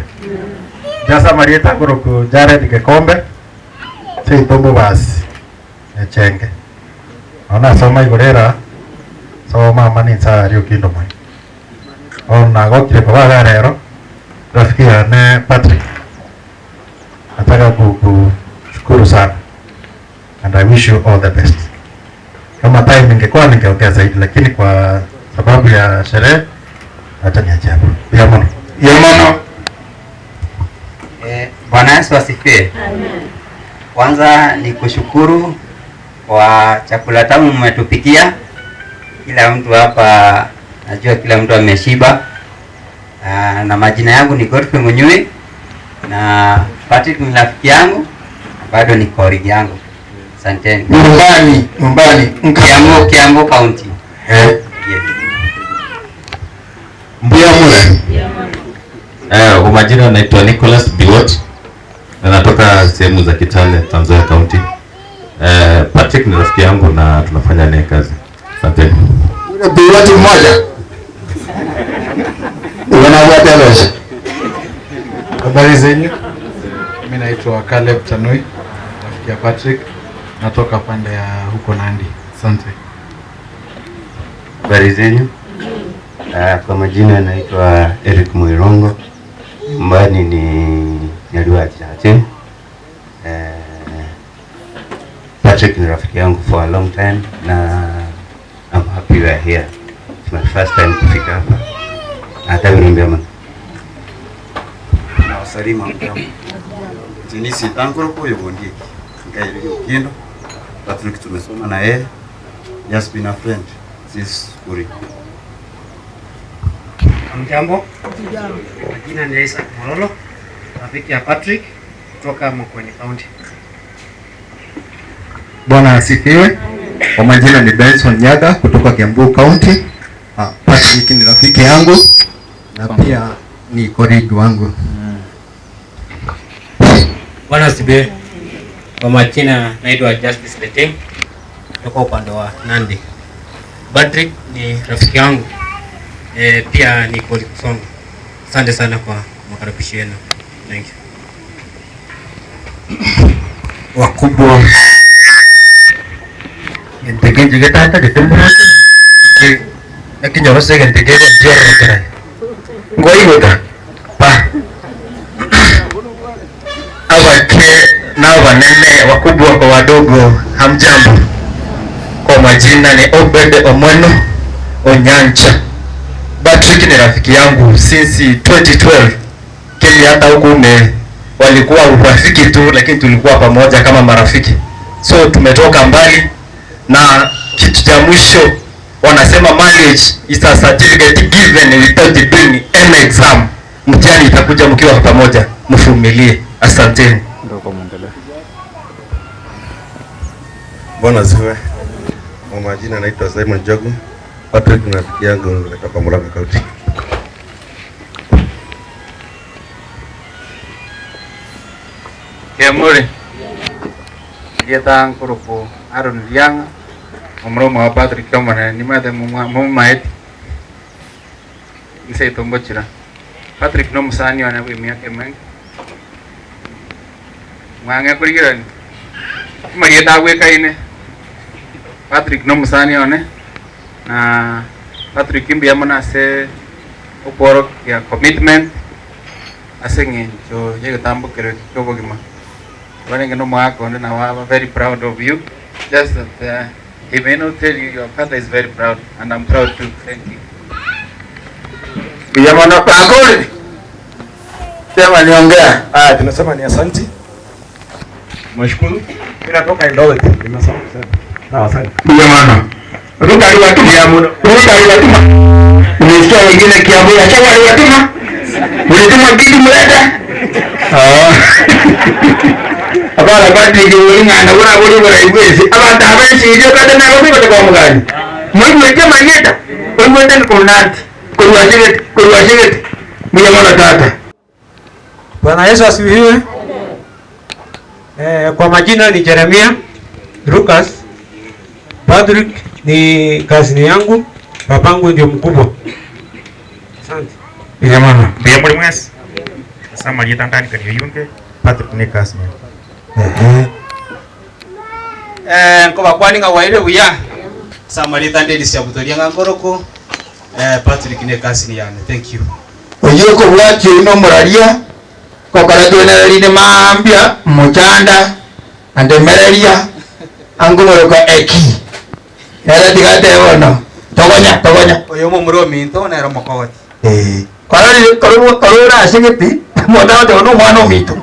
jasa marieta koroku Jared Gekombe cheitombo basi echenge ona soma igorera so mama ni nsari okindo moi ona gokire kwa rero rafiki yane Patrick nataka kushukuru sana and I wish you all the best. Kama time ingekuwa ningeongea zaidi, lakini kwa sababu ya sherehe acha niachie hapo. Yamono. Yamono. Bwana Yesu asifiwe. Kwanza ni kushukuru kwa chakula tamu mmetupikia. Kila mtu hapa najua kila mtu ameshiba. Na majina yangu ni Godfrey Munyui na Patrick ni rafiki yangu na bado ni colleague yangu. Asanteni. Nyumbani, nyumbani. Kiambu, Kiambu County. Eh. Yes. Mbuya mure. Kwa majina naitwa Nicholas Biwot na natoka sehemu za Kitale, Trans Nzoia County. Patrick ni rafiki yangu na tunafanya naye kazi. Asante. Yule Biwot mmoja. Wanawatelesha. Habari zenyu, mimi naitwa Caleb Tanui, rafiki ya Patrick. Natoka pande ya huko Nandi. Asante. Habari zenyu? Kwa majina naitwa Eric Mwirongo. Nyumbani ni Nyaliwa Chache. Patrick ni rafiki yangu for a long time na I'm happy we are here. It's my first time kufika hapa. Hata virumbia Nawasalimu hamjambo. Jenisi Tanguro koyo Bondieki. Nkairigi Okiendo. Patrick tumesoma na yeye. He has been a friend since skuli. Hamjambo. Majina ni Isaac Morolo, rafiki ya Patrick kutoka Makueni County. Bwana asifiwe. Kwa majina ni Benson Nyaga kutoka Kiambu County. Patrick ni rafiki yangu na pia ni colleague wangu. Bwana asifiwe. Kwa majina naitwa Justice Leteng kutoka upande wa Nandi. Patrick ni rafiki yangu e, pia ni colleague wangu. Asante sana kwa makaribisho yenu. Thank you. Wakubwa Enteke tata getemurate ekinyorose egenteke egontiororokera ngoigota pa abake n'abanene wakubwa kwa wadogo hamjambo kwa majina ni Obed Omweno Onyancha Patrick ni rafiki yangu since 2012 Kenya hata huku ume walikuwa urafiki tu lakini tulikuwa pamoja kama marafiki so tumetoka mbali na kitu cha mwisho wanasema marriage is a certificate given without doing any exam. Mtihani itakuja mkiwa pamoja, mvumilie. Asanteni. Bwana asifiwe. Kwa majina naitwa Simon Jogo. Patrick ni rafiki yangu kutoka Murang'a County. Kemuri Geta nkuruku Aaron Lianga omuromo wa Patrick omonene nimate mumaeti nseito mbochira Patrick no musani one bwa emiaka emenge mwange kurigirani omarieta agwekaine Patrick no musani one na Patrick mbuya mono ase okworokia commitment ase eng'encho ya egetambokero eke kia obogima Barenge no mwaka onde na waba very proud of you just that he may not tell you your father is very proud and I'm proud too thank you Mbuya mono bakori. Sema niongea. Ah, tunasema ni asanti. Mwashukuru. Mimi natoka Eldoret. Nimesahau kusema. Sawa, asante. Mbuya mono. Ruka aliwatuma. Ruka aliwatuma. Umesikia wengine Kiambu ya chama aliwatuma? Ulituma bibi mleta? Ah. Abana Patrick ulingana buna buli buraigwezi. Abantu abenshi kata nabo biba kwa mugani. Mwigwete manyeta. Mwigwete kunanti. Kurwashigete, kurwashigete. Mbuya mono tata. Bwana Yesu asifiwe. Kwa majina ni Jeremia Lucas. Patrick ni kazini yangu, babangu ndio mkubwa. Asante. Mbuya mono. Mbuya muri mwesi. Asa marieta ndani kariyo yunge Patrick ni kasi. Nkobakwani nga waire buya samarita ndelisia butoria nga nkoroko Patrick ne kasini yane thank you Oyo kobwati ino muraria kokora twenererine mambia muchanda andemereria angumoroka eki nere tigatebono togonya togonya oyo momuri ominto nero mokogoti korora korora asegeti motagote no mwana ominto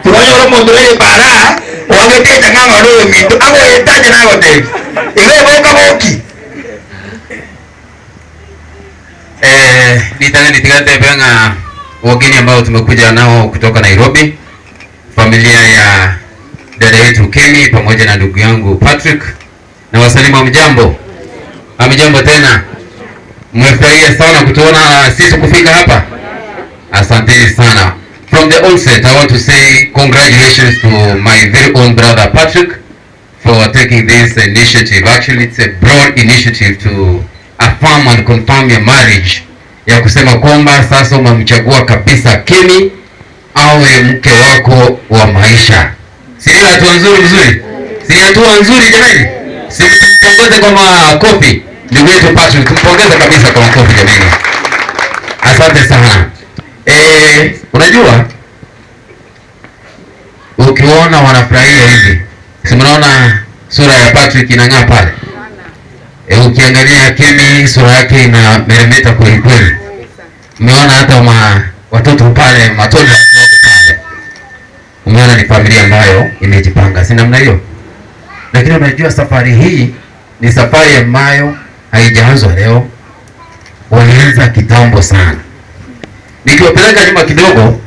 tigonyora omonto rere para wagete ng'a mwana oyo ominto agoetaje nagotebi igo eboka boki Nitaka nitigate nga wageni ambao tumekuja nao kutoka Nairobi, familia ya dada yetu Kemi pamoja na ndugu yangu Patrick, na wasalimu hamjambo. Hamjambo tena, mmefurahia sana kutuona sisi kufika hapa, asanteni sana. From the onset, I want to say congratulations to my very own brother Patrick for taking this initiative. Actually, it's a broad initiative to affirm and confirm your marriage, ya kusema kwamba sasa umemchagua kabisa Kemi awe mke wako wa maisha. Si ndio hatua nzuri mzuri? Si hatua nzuri jamani? Si tumpongeze kwa makofi ndugu yetu Patrick, tumpongeze kabisa kwa makofi jamani. Asante sana. Eh, unajua ukiona wanafurahia hivi, si mnaona sura ya Patrick inang'aa pale? E, ukiangalia Kemi sura yake inameremeta kweli kweli. Umeona hata ma, watoto pale matoto wako pale. Umeona ni familia ambayo imejipanga, si namna hiyo? Lakini unajua safari hii ni safari ambayo haijaanzwa leo, walianza kitambo sana. Nikiwapeleka nyuma kidogo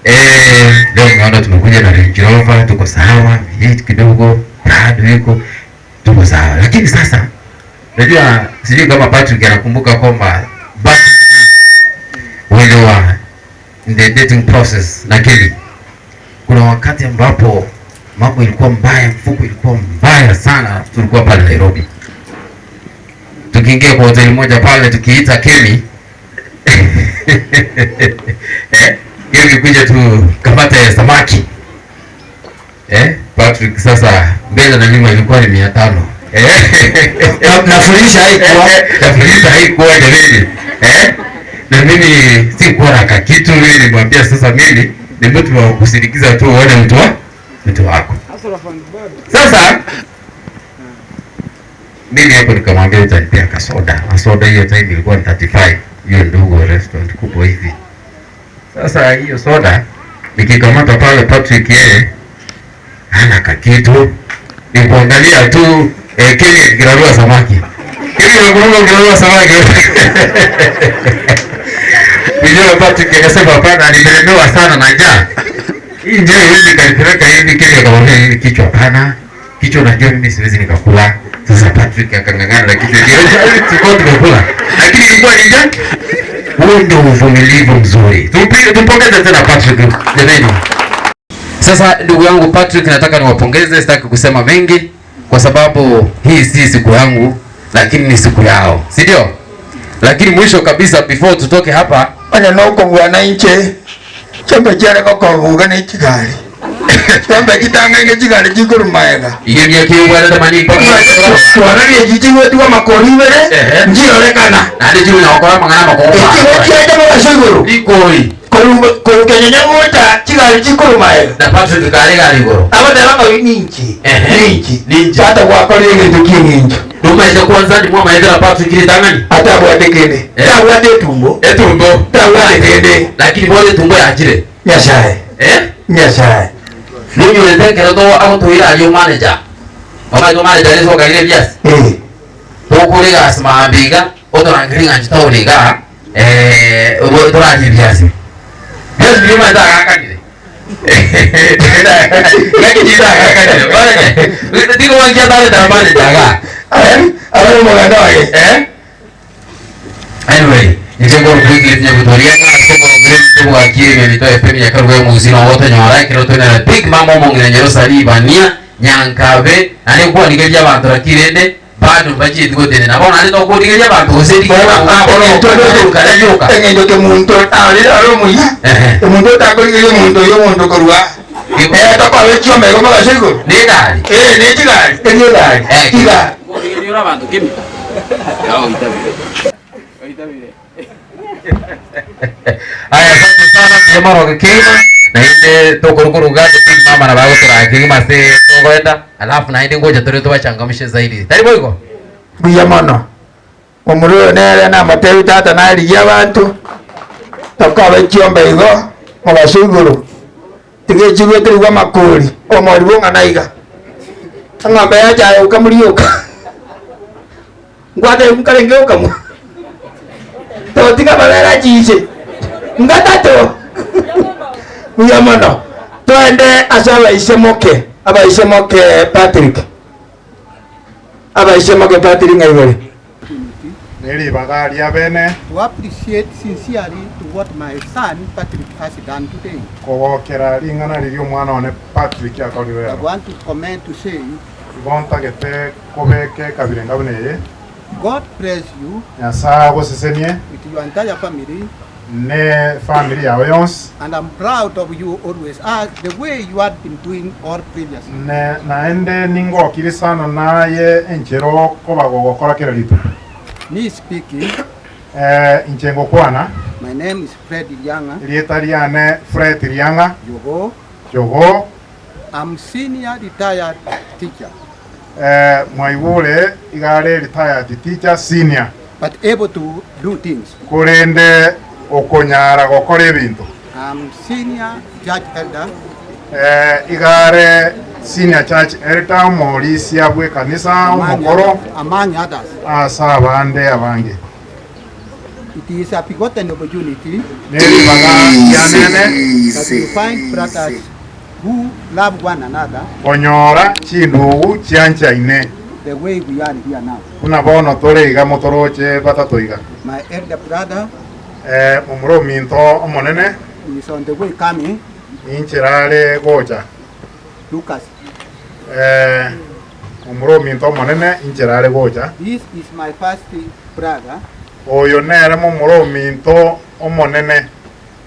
eh, leo umeona tumekuja na Range Rover, tuko sawa, hii kidogo bado iko tuko sawa, lakini sasa najua sijui kama Patrick anakumbuka kwamba back in the day when they were in the dating process na Kelly, kuna wakati ambapo mambo ilikuwa mbaya, mfuko ilikuwa mbaya sana. Tulikuwa pale Nairobi, tukiingia kwa hoteli moja pale, tukiita Kemi eh, Kemi kuja tu kamate samaki eh, Patrick sasa mbele na nyuma ilikuwa ni 500 eh, Na fuliza haikuwa. na fuliza haikuwa jamani eh, na mimi sikuwa na kakitu. Mimi nilimwambia sasa, mimi ni mtu wa kusindikiza tu uone mtu wa mtu wako. Sasa mimi hapo nikamwambia utanipea kasoda, na soda hiyo time ilikuwa ni 35, hiyo ndogo restaurant kubwa hivi. Sasa hiyo soda nikikamata pale, Patrick yeye hana kakitu, ni kuangalia tu eh, Kenya ikirarua samaki. Kenya inakumbuka ukirarua samaki. Vijana Patrick akasema hapana, nimelemewa sana na njaa. Hii njaa hivi kanipeleka hivi, Kenya akamwambia hivi kichwa, hapana, kichwa unajua mimi siwezi nikakula. Sasa Patrick akang'ang'ana na kichwa kile, tulikuwa tumekula, lakini ilikuwa ni njaa. Huo ndio uvumilivu mzuri. Tumpige, tumpongeze tena Patrick jameni. Sasa ndugu yangu Patrick, nataka niwapongeze, sitaki kusema mengi kwa sababu hii si siku yangu, lakini ni siku yao, si ndio? Lakini mwisho kabisa, before tutoke hapa, Onya nokobua na inche chombe chiare gokobuga na echigali chombe chitang'aine chigari chikorumaega igemia kiubwanete manini twararie chichigwetigwa makori ibere nchiorekana nandi chiunyokora mang'ana makoba echigo chiacha mogaso igoro ikoi koru kenyenya gocha chigari chikorumaega na Patrick kare gari igoro abateba ng'oi ninchi ninchi ninchi tata gwakorire egento kia eng'encho numaise kwanza ndimwe maethera Patrick ritang'ani atabwate kende tabwate etumbo etumbo tabwate kende lakini bode tumbo yachire nyasaye eh nyasaye ninyurete kero to agutwira ario manager omaito manager nicokanire biasi tukuriga asimambiga uturangiri ng'anji tauriga eh turarie biasi biasi biria maeta agakanire abari omoganda wage Anyway, nitengoro kwigirinya gutoria ngoro tubwakie mito FM ya karuga muzino wote nyora kiro twena big mama omong'ina Jerusalem bania nyankabe nani kwanigeria abantu rakirende bado bachiti gotene nabo nani tokurigeria abantu gose eng'encho ke muntu arire ari omuya omuntu otakorigeria omuntu oyo omonto korwa tokoba echiombe igo mogaso igoro negari nechigari eri egari chigari Aya, asante sana mjamaro kima na inde tokurukuruga big mama na bago turakima se tokwenda alafu na inde ngoja tore tubachangamshe zaidi tari boigo mbuya mono omuri oyo nere namatebi tata narigia abanto tokoba echiombe igo mogaso igoro tiga echigweterigwa amakori omori bong'ana iga eng'ombe yachaye ukamurioka ngwate nkarenge ukamwa totiga babera chiche ngatato mbuya mono twende ase abaise moke abaise moke Patrick abaise moke Patrick ng'aibore Nilibaga ria bene To appreciate sincerely to what my son Patrick has done today. kugokera ring'ana riria omwana one Patrick akorire I want to comment to say, igo ntagete kobeke kabire ngabuna eye God bless you nyasaye agosesenie with your entire family. Ne family yao yonsi. And I'm proud of you always, as the way you had been doing all previously. Ne naende ningokiri sana naye enchera okoba gogokora kera rituko. Me speaking. Eh, inche ngokwana. My name is Fred Riang'a. Erieta riane Fred Riang'a. Jogoo. Jogoo. I'm senior retired teacher. Eh, mwaigure iga are retired teacher senior. But able to do things. Korende okonyara gokora ebinto. I'm senior church elder. Eh, iga are senior church elder omorisia bw'ekanisa omokoro. Among others. Ase abande abange. It is a begotten opportunity. Neribaga rianene. That you find brothers who love one another. Konyora chindugu chianchaine. The way we are here now. Buna bono tore iga motoroche batato iga. My elder brother. Eh, momura ominto omonene. Is on the way coming. Ninchera are gocha. Lucas. Eh, momura ominto omonene inchera are gocha. This is my first brother. Oyo nere momura ominto omonene.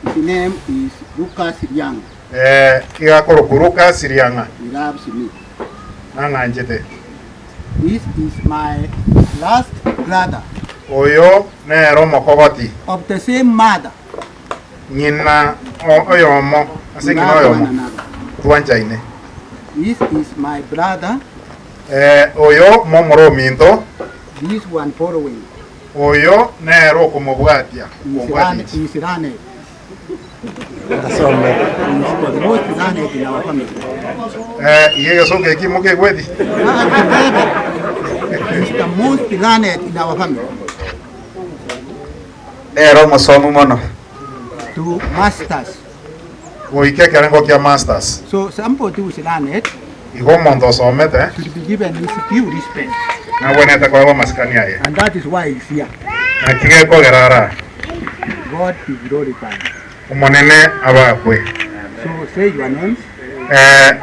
His name is Lucas Rianga. Eh, iga akorokwa Lucas Rianga. He loves me. Nang'anchete. This is my last brother. Oyo nere omokogoti. Of the same mother. Ng'ina oyomo, ase ng'ina oyomo, twanchaine. This is my brother. Eh, oyo momura ominto. This one following. Oyo nere okomobwatia. He is learned. He is the most learned in our family. Eh, iga egesongo eki mokegweti. He is the most learned in our family. Nere omosomu mono. To masters. Goika ekerengo kia masters. So somebody who is learned Igo omonto osomete should be given his due respect. nabwenerete koegwa amasikani aye. And that is why he's here. Naki gekogera ara. God be glorified. Omonene abakwe. So say your names. Eh,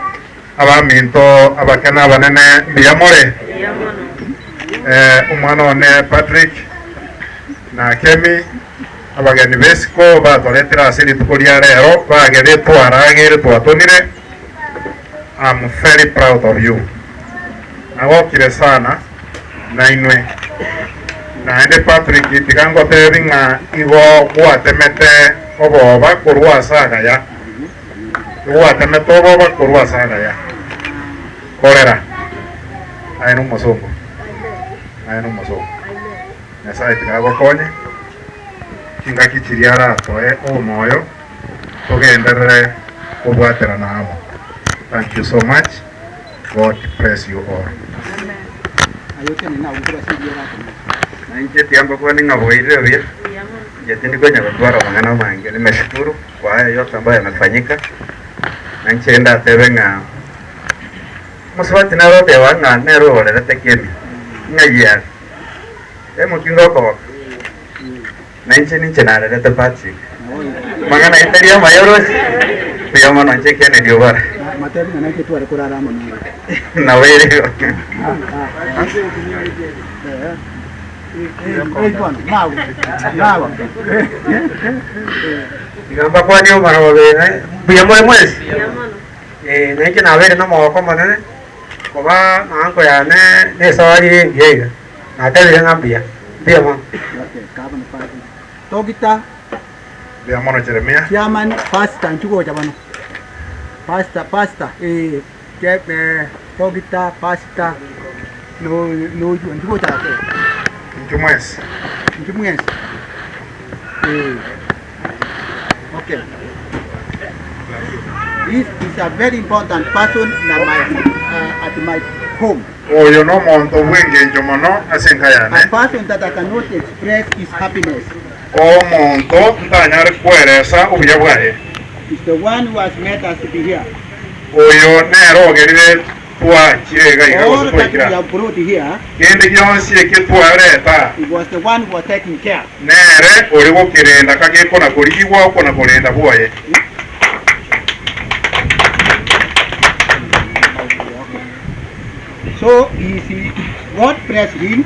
abaminto abake na abanene mbuya more? Eh, omwana one Patrick na Kemi abageni b'esiko batoretire ase rituko ria rero bagere twaragere twatonire I'm very proud of you. Nagokire sana nainwe. Naende Patrick tiga ngotebi ng'a igo gwatemete oboba korwa ase agaya. Gwatemete oboba korwa ase agaya. Korera. Aye nomosongo. Aye nomosongo. Nyasaye tiga agokonye. Chingaki chiria aratoe omoyo togenderere kobwaterana amo. Thank you so much. God bless you all. Nainche tiga ngokwane ng'a bwairire buya, inche tindi konya gotwara amang'ana amange, nimeshukuru kwa haya yote ambayo yamefanyika, na inche ndatebe ng'a omosubati nare oteba ng'a nere oborerete kemi, ng'ai are, emokinga okoboka, na inche ninche narerete Patrick, amang'ana aye tari amaya oroche, mbuya mono inche Kennedy Obara. Matebi ng'a naintwe tware korara amo naye. Nabo ere igo. Iga mbakwanie omwana babere, mbuya more mwensi? Eh, nainche nabeire nomogoko omonene, koba na uncle yane nesabari ere engiya iga, natebire ng'a mbuya, mbuya mono. Togita Mbuya mono Jeremia. Chairman pastor nchigocha bono. Pastor pastor eh che eh Togita pastor no noywo nchigocha ake. Inchu mwensi. Inchu mwensi. Eh. Okay. This is a very important person in my uh, at my home. Oyo nomonto bw'engencho mono ase enka yane. A person that I cannot express his happiness. Omonto ntanyare kweresa obuya bwaye. Is the one who has made us to be here. Oyo nere ogerire twachire iga iga gose All that we twaikire aa. have brought here, Kende gionsi eke twareta he was the one who was taking care. nere ore gokerenda kagekona korigigwa okona korenda bwoye. So he is, God bless him.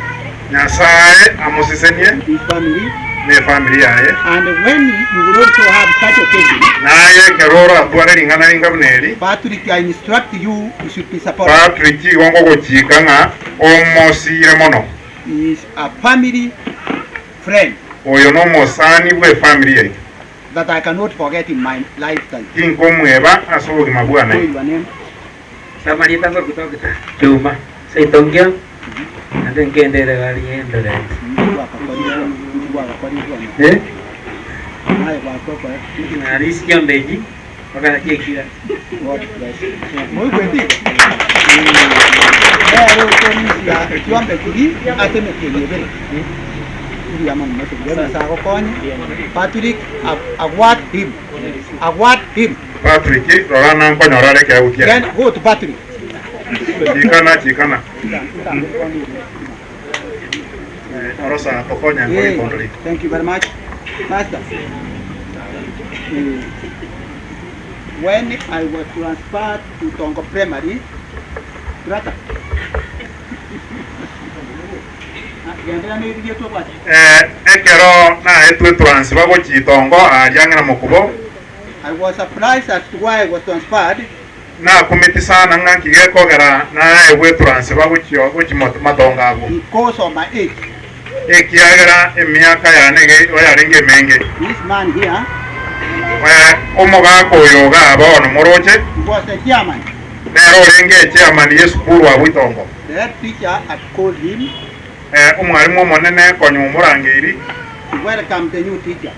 Nyasae amosesenie His family. Na efamiri yaye. And when you will also have such occasion, Naye ekero oratware ring'ana ringa buna eri, Patrick, I instruct you, you should be supported. Patrick igo ngogochika ng'a omosiire mono. He is a family friend. Oyo nomosani bw'efamiri yaito. That I cannot forget in my lifetime. Tinkomweba ase obogima bwane. Say your name. Samarieta ngorokwa Juma Saitongio naende nkendere gari y'Eldoret. Eh? Narisi kiombeji mpaka nachiekira. Nere okorisia ekiombe keria ase emetienyi ebere. Mbuya mono mosubire Nyasae agokonye. Patrick, award him. Award him. Patrick, rora nankonyora are ekeegwa kiaye. Then go to Patrick. Chikana, chikana. Eh, orosa tokonya Yeah, rikondo riko. Thank you very much. Pastor. Eh, When I was transferred to Tongo Primary, brother. Genderera na eriria twabwate. Eh, ekero naetwe transfer gochia itongo aria ang'e na mokubo, I was surprised as to why I was transferred nakumeti sana ng'a nki gekogera naegwe transfer gochia gochia matongo abwo. because of my age. Ekiagera emiaka yane iga oyarenge emenge. This man here Eh, omogaka oyo iga bono moroche, he was the chairman. nere orenge echairman ya esukuru abwo itongo. The head teacher had called him Eh, omwalimu omonene konya omorangeiri, to welcome the new teacher.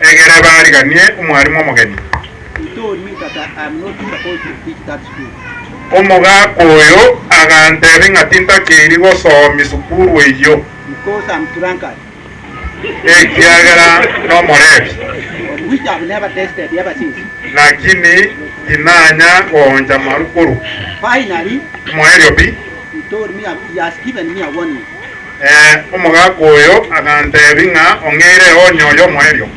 egere bariganie omwalimu omogeni. He told me that I am not supposed to teach that school. Omogaka oyo agantebi ng'a tintakeiri gosomi sukuru eyio, because I'm drunkard, ekiagera nomorebi. which I've never tasted ever since. Lakini tinanya gooncha marukuru. Finally, Omoerio pi, he told me he has given me a warning. eh, omogaka oyo agantebi ng'a ong'eire onyo oyo omoerio.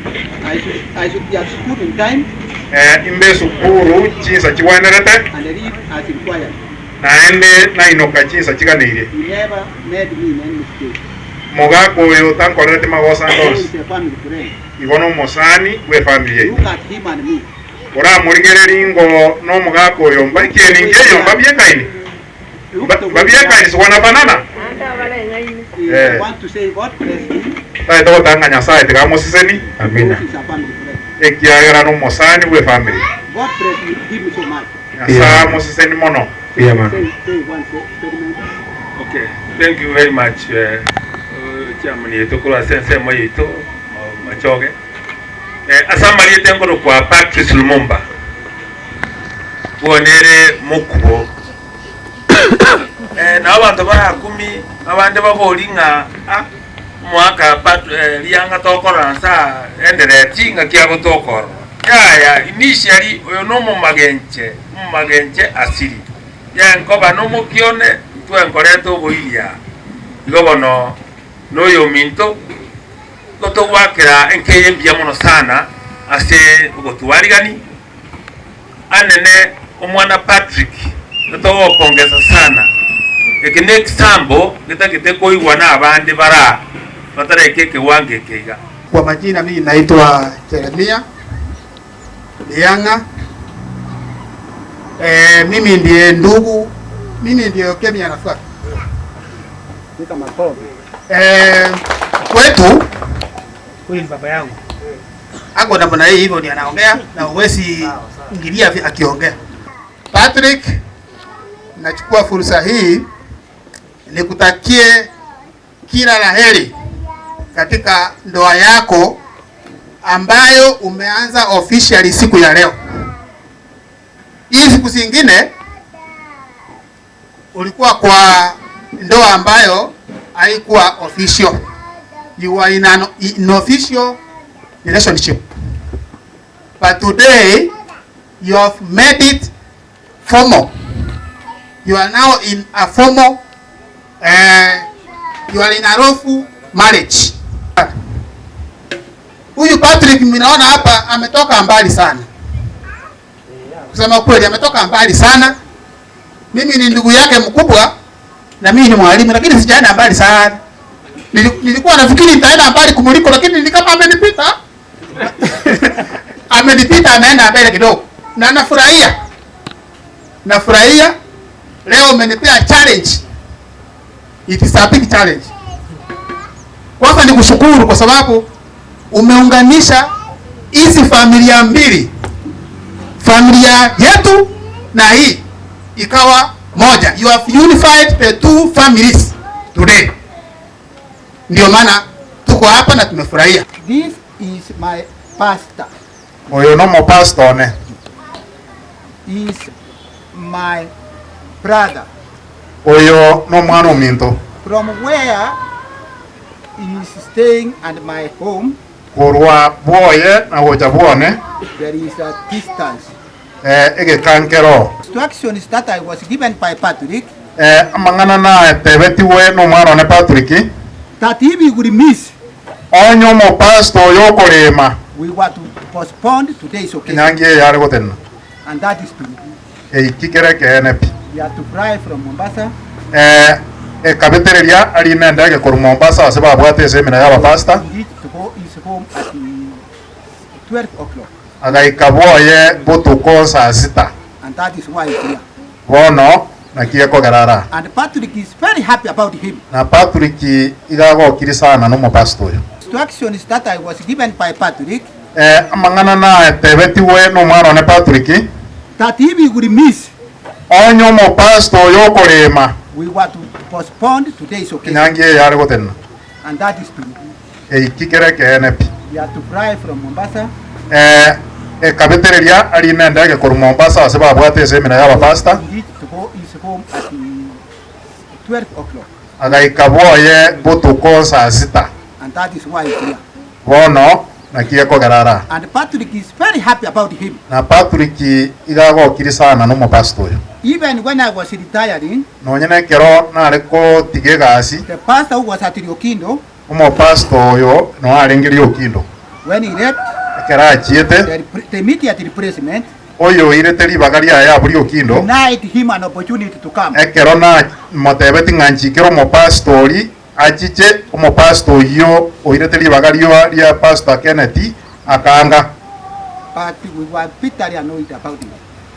I should be at school in time Eh, imbe esukuru chinsa chigwenerete, and leave as required. naende nainoka chinsa chiganeirie. He never made me in any mistake. Mogaka oyo tankorerete magosa He ndonsi. is a family friend. Igo nomosani bwe family yaito. Look at him and me. Oramorigereria ngo nomogaka oyo mba ekieni nkeyo mbabiekaini. Mbabiekaini sigwanafanana. I Eh. want to say God bless him. Taete gotanga Nyasaye tigamoseseni. Amina. He is a family friend. Ekiagera nomosani bwe family. God bless him so much. Nyasaye amoseseni mono. Say, say one statement. Okay, thank you very much, chairman yetu kurwa sensemo yitu machoge. Asamariete ngoro kwa Patrice Lumumba. Bonere mukubo. Na abantu barakumi abande babori ng'a ah, mwaka pat rianga tokora nsa endereti ng'a kia gotokora. Yaya initially oyo no mumagenche, mumagenche asiri. Yenkoba no mukione twenkorete oboiria. Igo bono noyo minto gotogwakera enkeye mbuya mono sana ase ogotwarigani anene omwana Patrick notogopongeza sana eke ne example gitagete koigwa na abande bara batareke ekewango eke iga. Kwa majina mimi naitwa Jeremia Lianga. Mimi ndiye ndugu, mimi ndiye Kemia nafuata. Kwetu huyu ni baba yangu. Ako namna hii hivyo ndiye anaongea na huwezi ingilia akiongea. Patrick, nachukua fursa hii nikutakie kila la heri katika ndoa yako ambayo umeanza officially siku ya leo. Hii siku zingine ulikuwa kwa ndoa ambayo haikuwa official. You are in an unofficial relationship. But today you have made it formal. You are now in a formal, you are in a lawful marriage. Huyu Patrick mnaona hapa ametoka mbali sana. Kusema kweli ametoka mbali sana. Mimi ni ndugu yake mkubwa na mimi ni mwalimu lakini sijaenda mbali sana. Nilikuwa nafikiri nitaenda mbali kumuliko, lakini ni kama amenipita. Amenipita, ameenda mbele kidogo, na nafurahia, nafurahia leo umenipea challenge. It is a big challenge. Kwanza nikushukuru kwa sababu umeunganisha hizi familia mbili, familia yetu na hii ikawa moja. You have unified the two families today. Ndio maana tuko hapa na tumefurahia. This is my pastor. Oyo nomo pastor one. Is my brother. Oyo nomwana ominto. From where he is staying and my home. Korwa bwoye na gocha bwone. There is a distance. Eh, egekankero. Instructions that I was given by Patrick. Eh, amang'ana naetebetigwe nomwana one Patrick. That if we would miss. Onye omopastor oyo okorema. We were to postpone today's occasion. Enyangi eye yare gotenena. And that is true. Eiki kere ekeene pi. We had to fly from Mombasa. Eh, ekabetereria arine endege korwa Mombasa ase babwate esemina y'abapastor. He reached to go his home at 12 o'clock. Agaika bwoye botuko saa sita. And that is why he's here. Bono naki ekogera ara. And Patrick is very happy about him. Na Patrick iga agokire sana nomopastor oyo. Instructions that I was given by Patrick. Eh, amang'ana naetebetigwe nomwana one Patrick. That if we would miss. Onye omopastor oyo okorema. We were to postpone today's occasion. Enyangi eye yare gotenena. And that is true. Eiki kere ekeene pi. We had to fly from Mombasa. Eh, ekabetereria arine endege korwa Mombasa ase babwate esemina y'abapastor. He reached to go his home at 12 o'clock. Agaika bwoye botuko saa sita. And that is why he's here. Bono naki ekogera ara. And Patrick is very happy about him. Na Patrick iga agokire sana nomopastor oyo. Even when I was retiring, Nonye nekero nare kotiga egasi, the pastor who was at Riokindo, omopastor oyo noo arenge Riokindo. when he left, Ekero achiete, the immediate replacement oyo oirete ribaga riaye abwo Riokindo, denied him an opportunity to come. ekero namotebeti ng'a nchikere omopastor oria achiche, omopastor oyio oirete ribaga rio ria Pastor Kenneth akaanga. But we were bitterly annoyed about it.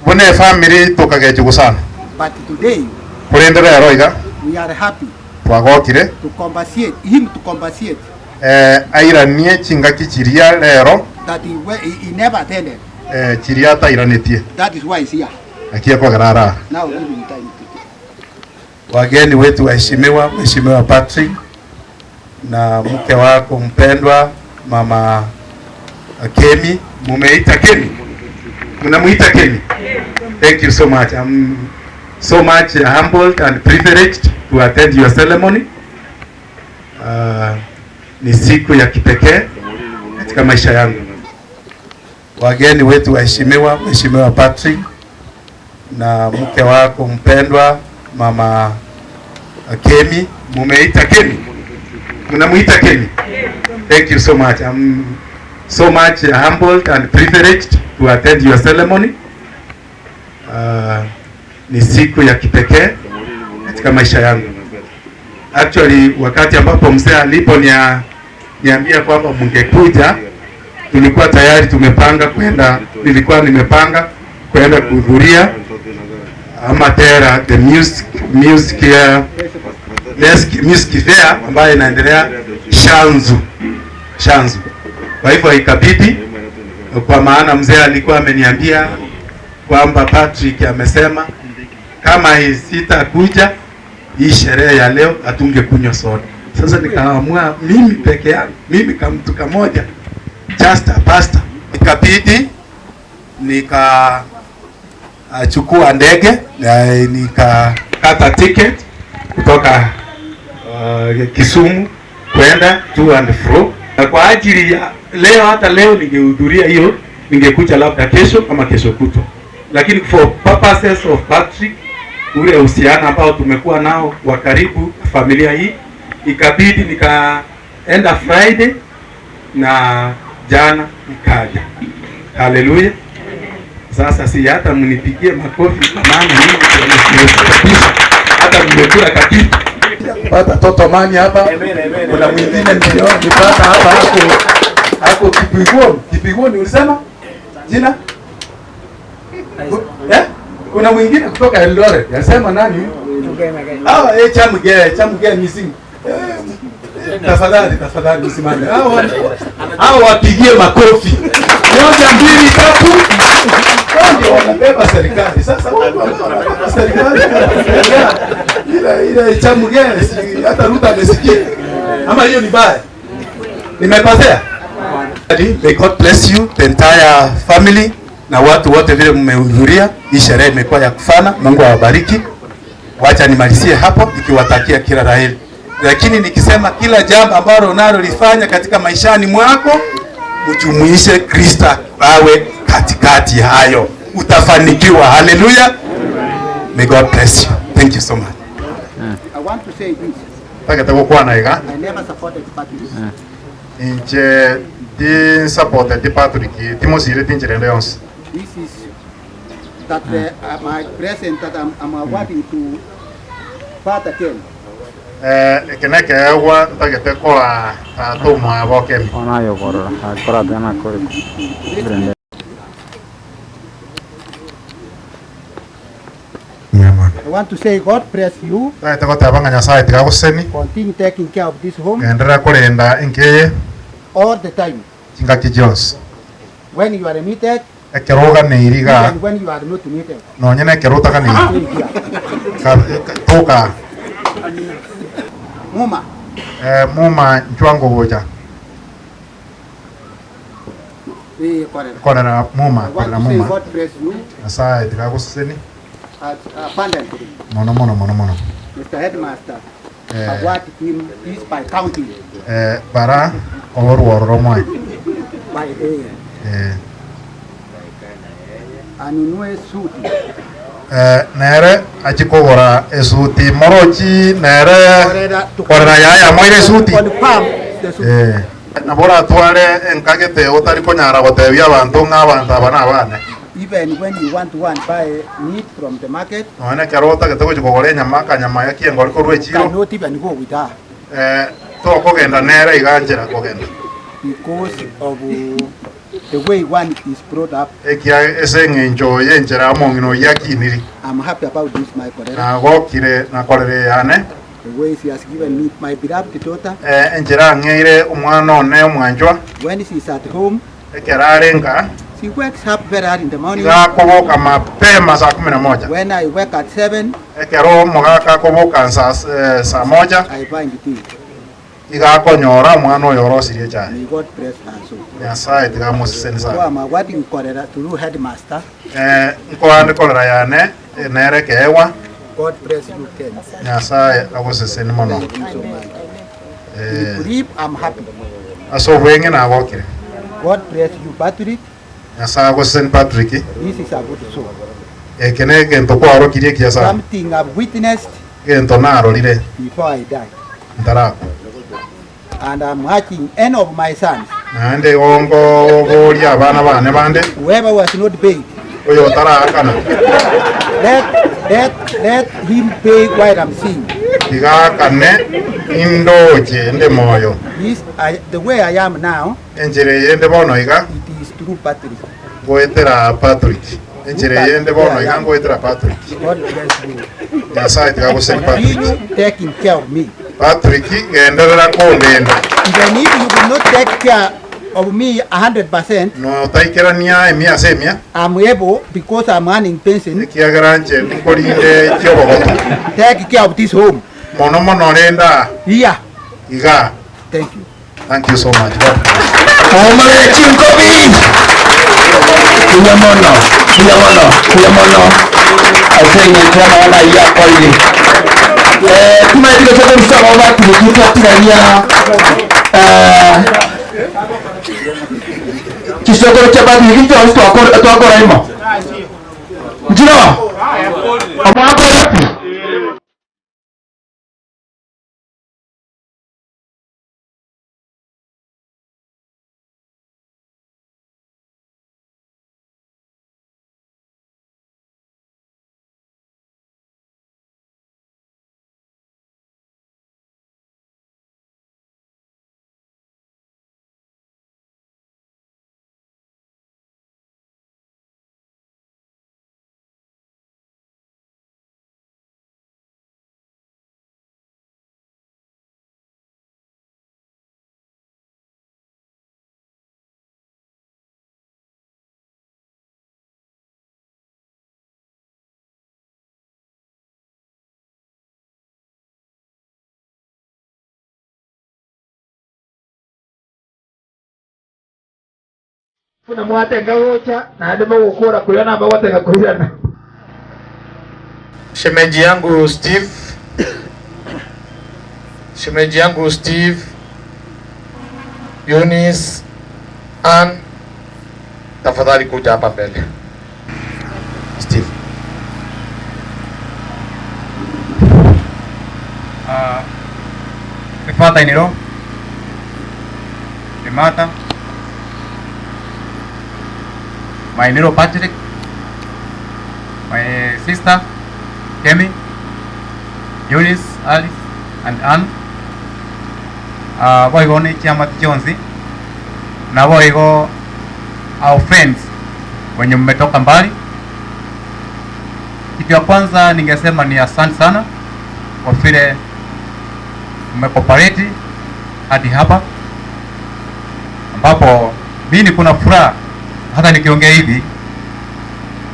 Buna efamiri tokagechigwa sana. But today, Korende rero iga, we are happy twagokire. to compensate him to compensate Eh, airanie chingaki chiria rero that he, he, he never attended. eh, chiria atairanetie. That is why he's here. Naki ekogera ara. Now give him time to Wageni wetu waheshimiwa, Mheshimiwa Patrick na mke wako mpendwa Mama Kemi, mumeita Kemi? Mnamuita Kemi? Thank you so much. I'm so much humbled and privileged to attend your ceremony. Ni siku ya kipekee katika maisha yangu. Wageni wetu waheshimiwa, Mheshimiwa Patrick na mke wako mpendwa Mama Kemi, mumeita Kemi? Mnamuita Kemi? Thank you so much. I'm so much humbled and privileged to attend your ceremony. Ni siku ya kipekee katika maisha yangu. Actually, wakati ambapo mzee aliponiambia kwamba mngekuja, tulikuwa tayari tumepanga kwenda, nilikuwa nimepanga kwenda kuhudhuria Amatera the music, music, music, music fair ambayo inaendelea Shanzu. Shanzu. Kwa hivyo ikabidi, kwa maana mzee alikuwa ameniambia kwamba Patrick amesema kama sitakuja hii sherehe ya leo hatungekunywa soda. Sasa nikaamua mimi peke yangu, mimi kama mtu kamoja, just a pastor. Ikabidi nikachukua ndege na nikakata ticket kutoka Kisumu kwenda to and fro, na kwa ajili ya leo, hata leo ningehudhuria hiyo, ningekuja labda kesho ama kesho kutwa, lakini for purposes of Patrick, ule uhusiano ambao tumekuwa nao wa karibu familia hii, ikabidi nikaenda Friday na jana nikaja. Haleluya! Sasa si hata mnipigie makofi, kwa maana mimi kabisa hata mmekula kakitu. Pata Toto Mani hapa. Kuna mwingine ndio nipata hapa ako ako Kipigoni. Kipigoni ulisema? Jina? Eh? Kuna mwingine kutoka Eldoret. Alisema nani? Ah, eh Chamge, Chamge missing. Eh, tafadhali tafadhali usimame. Hao hao wapigie makofi. Moja, mbili, tatu. Hao ndio wanabeba serikali. Sasa watu ambao wanabeba serikali ile ile Chamge si hata Ruto amesikia. Ama hiyo ni baya. Nimepasea? May God bless you the entire family na watu wote vile mmehudhuria. Hii sherehe imekuwa ya kufana. Mungu awabariki. Wacha nimalizie hapo nikiwatakia kila la heri, lakini nikisema kila jambo ambalo unalolifanya katika maishani mwako mjumuishe Kristo awe katikati hayo, utafanikiwa. Haleluya! May God bless you. Thank you so much. I want to say this. Tagete gukwana iga I never supported Patrick. inche tinsupporteti Patrick timusire tinchirende yonsi This is that my present that I'm awarding to Father Ken. eh eke nekeegwa ntagete koa tata omwabo Kemi onayokorora akoratana kore I want to say God bless you. Tagete goteba ng'a Nyasaye tigagoseni Continue taking care of this home genderera korenda enkeye all the time. chingaki chionsi When you are needed, ekero oganeiri iga even when you are not needed. nonye na ekero otaganeiri Stay here. tuka Muma, eh, muma nchwango gocha eh, korera. korera muma I want korera to say muma God bless you Nyasaye tigagoseni abundantly. mono mono mono mono Mr. Headmaster, Eh. award him this by counting, eh, bara oborwororo mwae by air. eh, Anunue suti. eh, nere achikogora esuti morochi nere korera yaya moire esuti Confirm the suit. eh, nabo oratware enkagete otari konyara gotebia abanto ng'a abanto aba na abane Even when you want to go and buy meat from the market, nonye ekero otagete gochi kogora enyama akanyama yakiengori korwa echiro cannot even go with her eh, tokogenda nere iga nchera kogenda because of the way one is brought up. ekia ase eng'encho ya enchera omong'ina oywo akiniri I'm happy about this, my brother. nagokire nakorere yane The way she has given me my beloved daughter. eh, enchera ang'eire omwana one omwanchwa When she is at home, ekero arenga she wakes up very early in the morning. igakoboka mapema saa kumi na moja When I wake at 7, ekero omogaka akoboka saa eh, saa moja I find tea. igakonyora omwana oyo orosirie chai May God bless her soul. nyasaye tigamoseseni So sana I'm awarding Korera through headmaster. eh, nkoande korera yane eh, nere keewa God bless you, Ken. nyasaye agoseseni mono Thank you so much. eh, If I'm happy. ase obweng'e nagokire God bless you, Patrick. nyasaye agoseseni Patrick This is a good soul. eke ne egento kwarokirie ekiya sana Something I've witnessed egento narorire before I die. ntarakwa And I'm urging any of my sons, naende gongo boria abana bane bande whoever was not paid, oyo otarakana let, let, let him pay while I'm seeing. igakane indoche ende moyo This, I, the way I am now, enchera eyende bono iga it is through Patrick. ngoetera Patrick enchera eyende bono iga ngoetera Patrick God bless you. nyasaye tigagoseni Patrick Continue taking care of me. Patrick genderera kundenda Even if you do not take care of me 100%, notaikerania emia ase emia I'm able, because I'm earning pension, kiagera nche nkorinde kiobogoto take care of this home. mono mono renda Yeah. iga Thank you. thank you so much God bless. Omare chinkobi. Kuya mono, kuya mono, kuya mono. Asenge chama wana ya koili. Eh, tumaitike chote msaba wa tulikitwa tigania. Eh, chisokoro cha batu kicho twakora twakora imo. Njiro. Omwako yapi? Buna mwatenga gocha, naende mogokora koirana abagotenga koirana. Shemeji yangu Steve, shemeji yangu Steve, Eunice, Ann, tafadhali kuja hapa mbele. Steve. My father in law, my mother, my little Patrick, my sister, Kemi, Eunice, Alice, and Ann. Boigo ne chiamate chionsi, na boigo our friends wenye mmetoka mbali. Kitu ya kwanza ningesema ni asante sana kwa vile mmecooperate hadi hapa ambapo mimi kuna furaha hata nikiongea hivi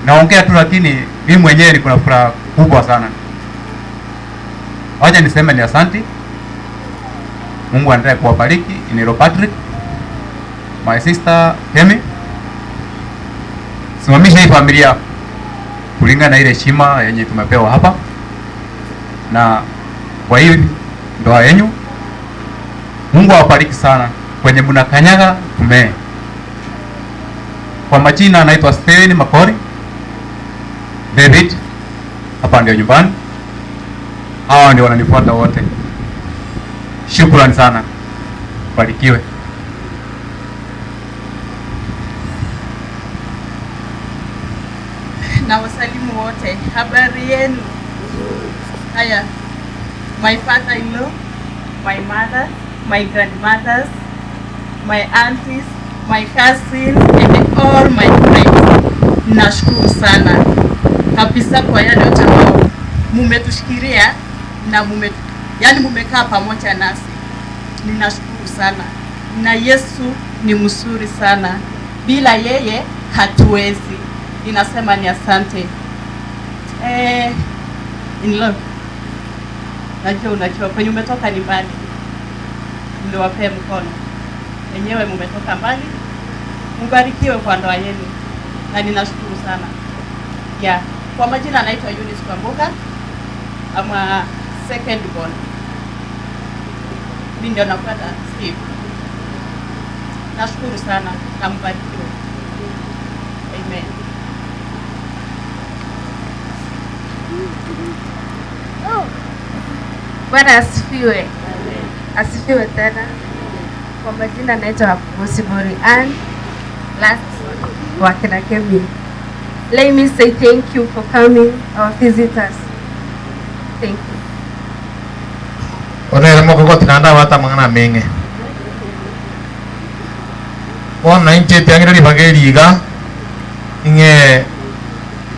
naongea tu, lakini mimi mwenyewe niko na furaha kubwa sana. Wacha niseme ni asanti. Mungu aendelee kuwabariki. Inero Patrick, my sister Kemi, simamisha hii familia kulingana na ile heshima yenye tumepewa hapa na kwa hii ndoa yenu. Mungu awabariki sana kwenye mnakanyaga kumee. Kwa majina anaitwa Steven Makori David, hapa ndio nyumbani. Hawa ndio wananifuata wote. Shukrani sana, barikiwe. Na wasalimu wote, habari yenu? Haya, my father-in-law, my mother, my grandmothers, my aunties, my cousins and all my friends. Nashukuru sana kabisa kwa yale yote ambayo mumetushikilia na mume, yani mumekaa pamoja nasi. Ninashukuru sana, na Yesu ni mzuri sana, bila yeye hatuwezi. Ninasema ni asante. In love. Najua unajua kwenye umetoka ni mbali, mliwapee mkono enyewe, mumetoka mbali, mbarikiwe kwa ndoa yenu, na ninashukuru sana yeah. Kwa majina anaitwa Eunice Kwamboka, ama second born, mimi ndio nafuata Steve. Nashukuru sana na mbarikiwe, amen. Bwana asifiwe. Asifiwe tena. Kwa majina naitwa Mosibori Ann, last wa kina Kevin. Let me say thank you for coming, our visitors. Thank you. Onere mokogoti naende abwate amang'ana ameng'e. Bono inche etiang'ire ribaga eri iga, ing'e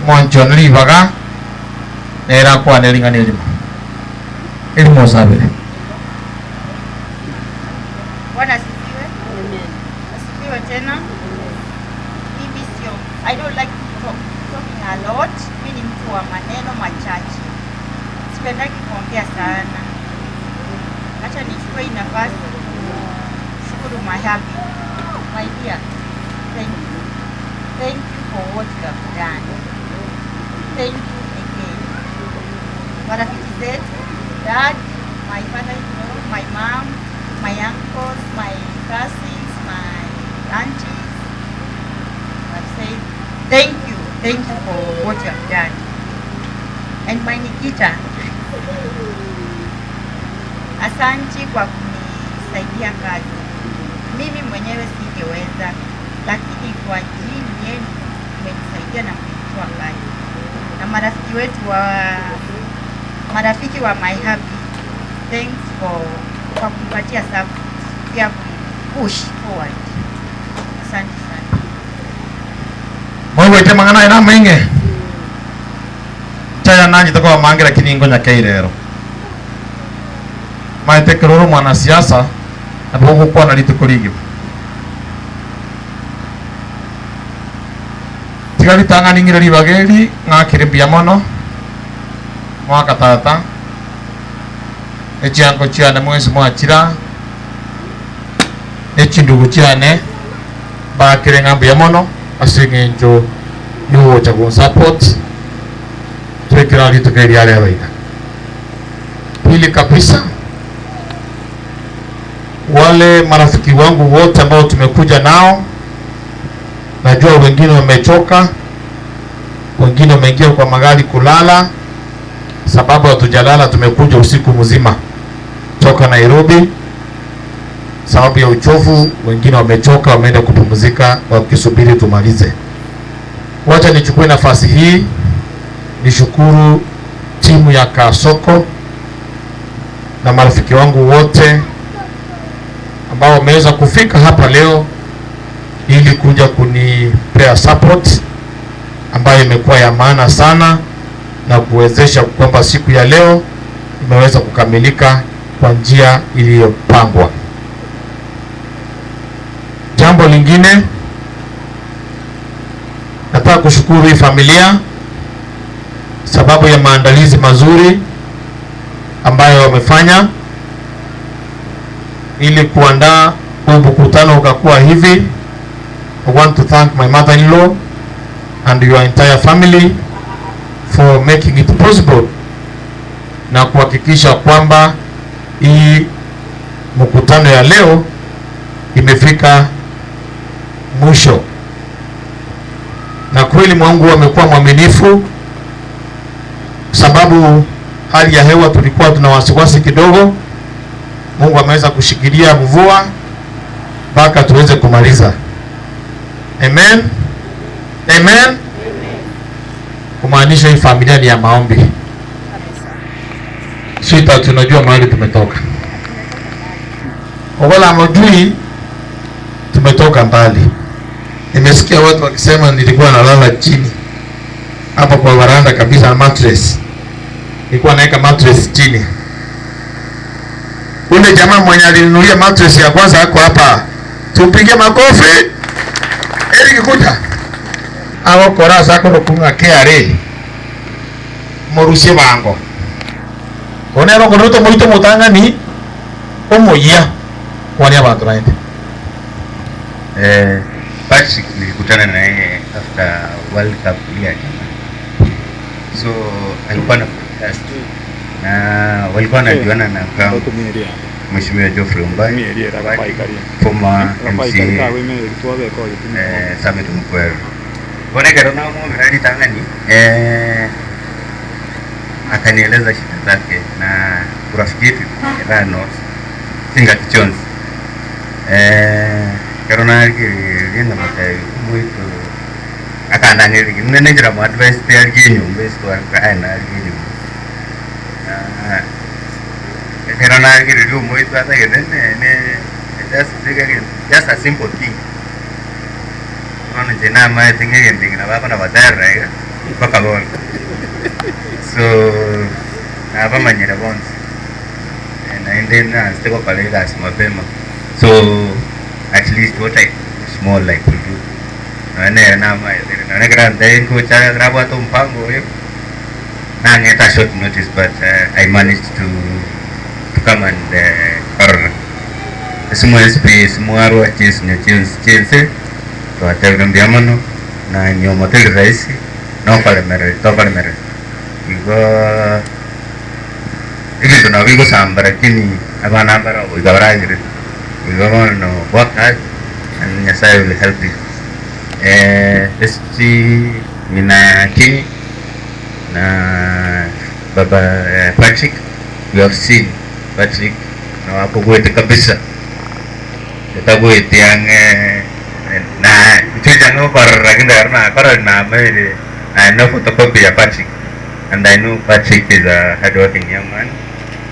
mwanchi one ribaga, nere akwane ring'ana erimo. Erimo osabere. Bwana asifiwe. Asifiwe tena. Mimi sio, I don't like to talk, talking a lot. Mimi ni mtu wa maneno machache, sipendaki kuongea sana. Acha nichukue hii nafasi kushukuru my hubby. My dear, thank you. Thank you for what you have done. Thank you again. Marafiki zetu, dad, my father-in-law, my mom, my uncles, my cousins, my aunties. I've said thank you, thank you for what you have done. And my Nikita, asanti kwa kunisaidia kazi. Mimi mwenyewe singeweza, lakini kwa ajili yenu mmenisaidia na mmenitoa mbali. Na marafiki wetu wa marafiki wa My Happy, thanks for kwa kumpatia support, pia push forward. Asante sana. Moigwete mang'ana aya namaing'e? Nchaya nanchete kobamange lakini ngonyakeire ero. Maete ekero ore omwanasiasa nabo ogokwana rituko rigima. Tiga ritang'ani ng'ire ribaga eri ng'akere mbuya mono mwaka tata echiango chiane mwensi mwachira ne chindugu chiane. Mbakere ng'a mbuya mono ase eng'encho y'ogocha gonsupport toikera rituko eri ria rero iga. Pili kabisa, wale marafiki wangu wote ambao tumekuja nao, najua wengine wamechoka, wengine wameingia kwa magari kulala, sababu hatujalala, tumekuja usiku mzima toka Nairobi sababu ya uchovu, wengine wamechoka, wameenda kupumzika wakisubiri tumalize. Wacha nichukue nafasi hii nishukuru timu ya Kasoko na marafiki wangu wote ambao wameweza kufika hapa leo ili kuja kunipea support ambayo imekuwa ya maana sana na kuwezesha kwamba siku ya leo imeweza kukamilika kwa njia iliyopangwa. Jambo lingine, nataka kushukuru hii familia sababu ya maandalizi mazuri ambayo wamefanya ili kuandaa huu mkutano ukakuwa hivi. I want to thank my mother-in-law and your entire family for making it possible na kuhakikisha kwamba hii mkutano ya leo imefika mwisho. Na kweli Mungu amekuwa mwaminifu, sababu hali ya hewa tulikuwa tuna wasiwasi kidogo. Mungu ameweza kushikilia mvua mpaka tuweze kumaliza. Amen. Amen. Kumaanisha hii familia ni ya maombi. Sita tunajua mahali tumetoka. Kwa wala hamjui tumetoka mbali. Nimesikia watu wakisema nilikuwa nalala chini hapa kwa varanda kabisa na mattress. Nilikuwa naweka mattress chini. Ule jamaa mwenye alinunulia mattress ya kwanza ako hapa. Tupige makofi. Eric kuja. Agokora ase akorokung'a KRA morusie bango. Bono ere okororete omoito omotang'ani omoyia kwania abanto naende. Eh, Patrick nilikutana na yeye after World Cup ile ya jana. So alikuwa na podcast na walikuwa wanajuana na kama Mheshimiwa Geoffrey Ombai, former MCA Summit Mkwero. Bonekero na mume alitangani akanieleza shida zake na urafiki yetu rano singa kichonzi kero narigiririe matayi mwitu akandangerigi nenenjira mu advice te arigi enyumba esitwarika aye narigi enyumba ekero narigiririe omwitu atagete ne just a simple thing bono inche namaete ng'a egento eke nabo abana baterera iga mpaka bono so nabamanyire bonsi naende naanzete gokora egasi mapema so at least what I small I could do nonya nere namaetere nonya ekero antebia nkocha ekero abwate omopango oyo nang'ete a short notice but I managed to to come and korora ase mwa SP mwarwa chinsinyo chionsi chiense twatebire mbuya mono na nyiomo teri rahisi nokoremereri tokoremereri igo ebinto nabo bigosamba lakini abana mbare ogoika baragere igo bono work hard and Nyasaye will help you. SG Ng'ina Akinyi na baba Patrick, we have seen Patrick na wakogwete kabisa etagwete ang'e na inche ang'e gokorora lakini ekero nakorora namaire I know photocopy ya Patrick and I know Patrick is a hardworking young man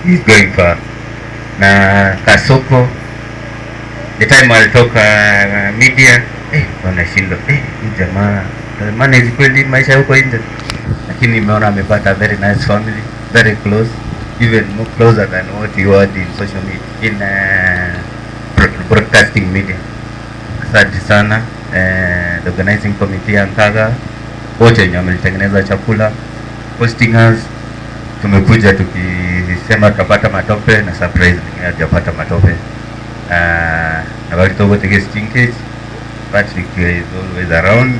he's going far na Kasoko the time alitoka media wanashindwa huyu jamaa manage kweli maisha huko nje, lakini nimeona amepata a very nice family, very close, even more closer than what you had in social media, in broadcasting media. Asante sana the organizing committee ya Nkaga wote wenye wamelitengeneza chakula, hosting us. Tumekuja tukisema tutapata matope na surprise, lakini hatujapata matope. Na bali togo tegesi chinkech Patrick is always around,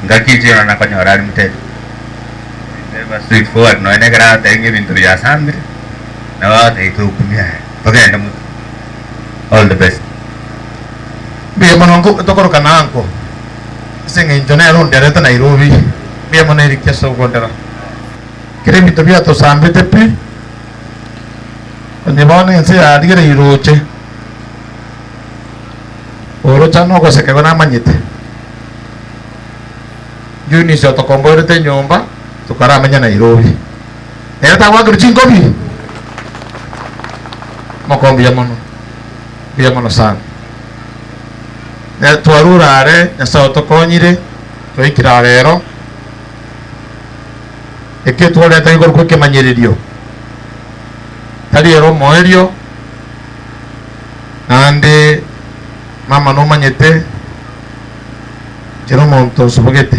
ngaki inche nonya nakonyora are mteja. He's ever straight forward nonya na ekero agotebia ng'a ebinto biasambire, nabo agotebia tokumia aye, togende motwe. All the best. Mbuya mono tokorokana anko ase eng'encho nere onderete Nairobi. Mbuya mono Eric ase ogondera. Kera ebinto biatosambete pi, onye bono ense yarigereire roche, oroche nogosekerwa namanyete. Eunice otokomboerete enyomba tokaramenya Nairobi. Nere tagwakerwa chinkobi? Moko mbuya mono, mbuya mono sana. Ne twarure are, Nyasae otokonyire, twaikire aa rero. Ekio twareta igoro ekemanyererio, tari ere omoerio, naende mama nomanyete inche nomonto osubogete.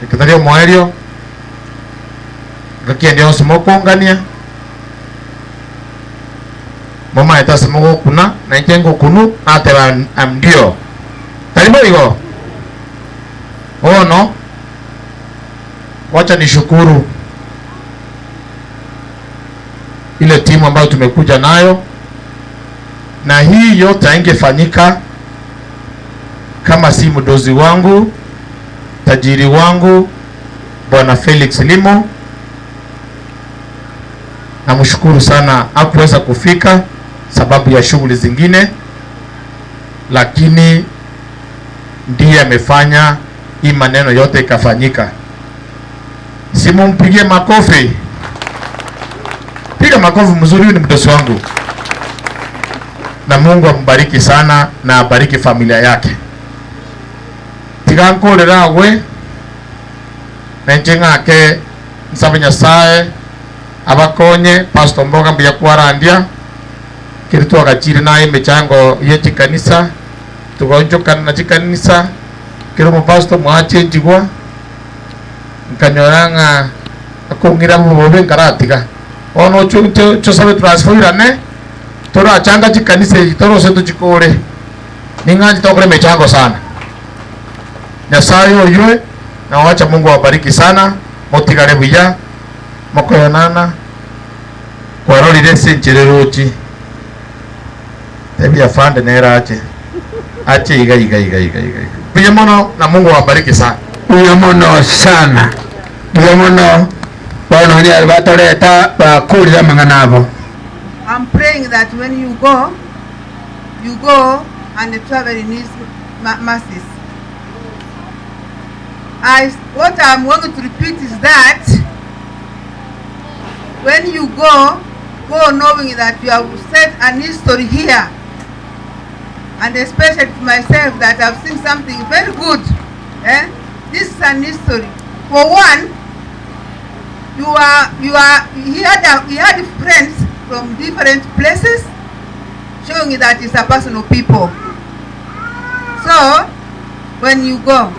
Eke tari omoerio, ngaki ende yonsi mokongania, momaete ase mogokuna, na inche ngokunu, nateba ndio. Tari boigo? Bono. Wacha nishukuru ile timu ambayo tumekuja nayo, na hii yote haingefanyika kama si mdozi wangu, tajiri wangu Bwana Felix Limo. Namshukuru sana, hakuweza kufika sababu ya shughuli zingine, lakini ndiye amefanya hii maneno yote ikafanyika. Simumpigie makofi, piga makofi mzuri. Huyu ni mdosi wangu, na Mungu ambariki sana na abariki familia yake. Tiga nkorera agwe na inche ng'ake nsabe Nyasaye abakonye. Pastor Mboga mbuya kwarandia keri twagachire naye emechango ye chikanisa tugaonchokana na chikanisa Ekero omopastor mwachenchigwa, nkanyora ng'a akong'ira bobe nkaratiga. Bono oche tosabe transfer oirane, torachanga chikanisa echi torose tochikore. Ning'anchete gokora emechango sana. Nyasaye oywe na wacha Mungu awabariki sana, motigare buya, mokoyonana, kwarorire ase enchera erochi. Tebia afande nere ache. Ache iga iga iga iga iga iga. Mbuya mono na Mungu awabariki sana. Mbuya mono sana, mbuya mono bono onye aria batoreta bakorire amang'ana abo. I'm praying that when you go, you go and travel in his mercies. I, what I'm going to repeat is that when you go, go knowing that you have set an history here. And especially to myself that I've seen something very good. Eh? This is an history. For one, you are, you are, he had, a, he had friends from different places, showing that he's a person of people. So, when you go,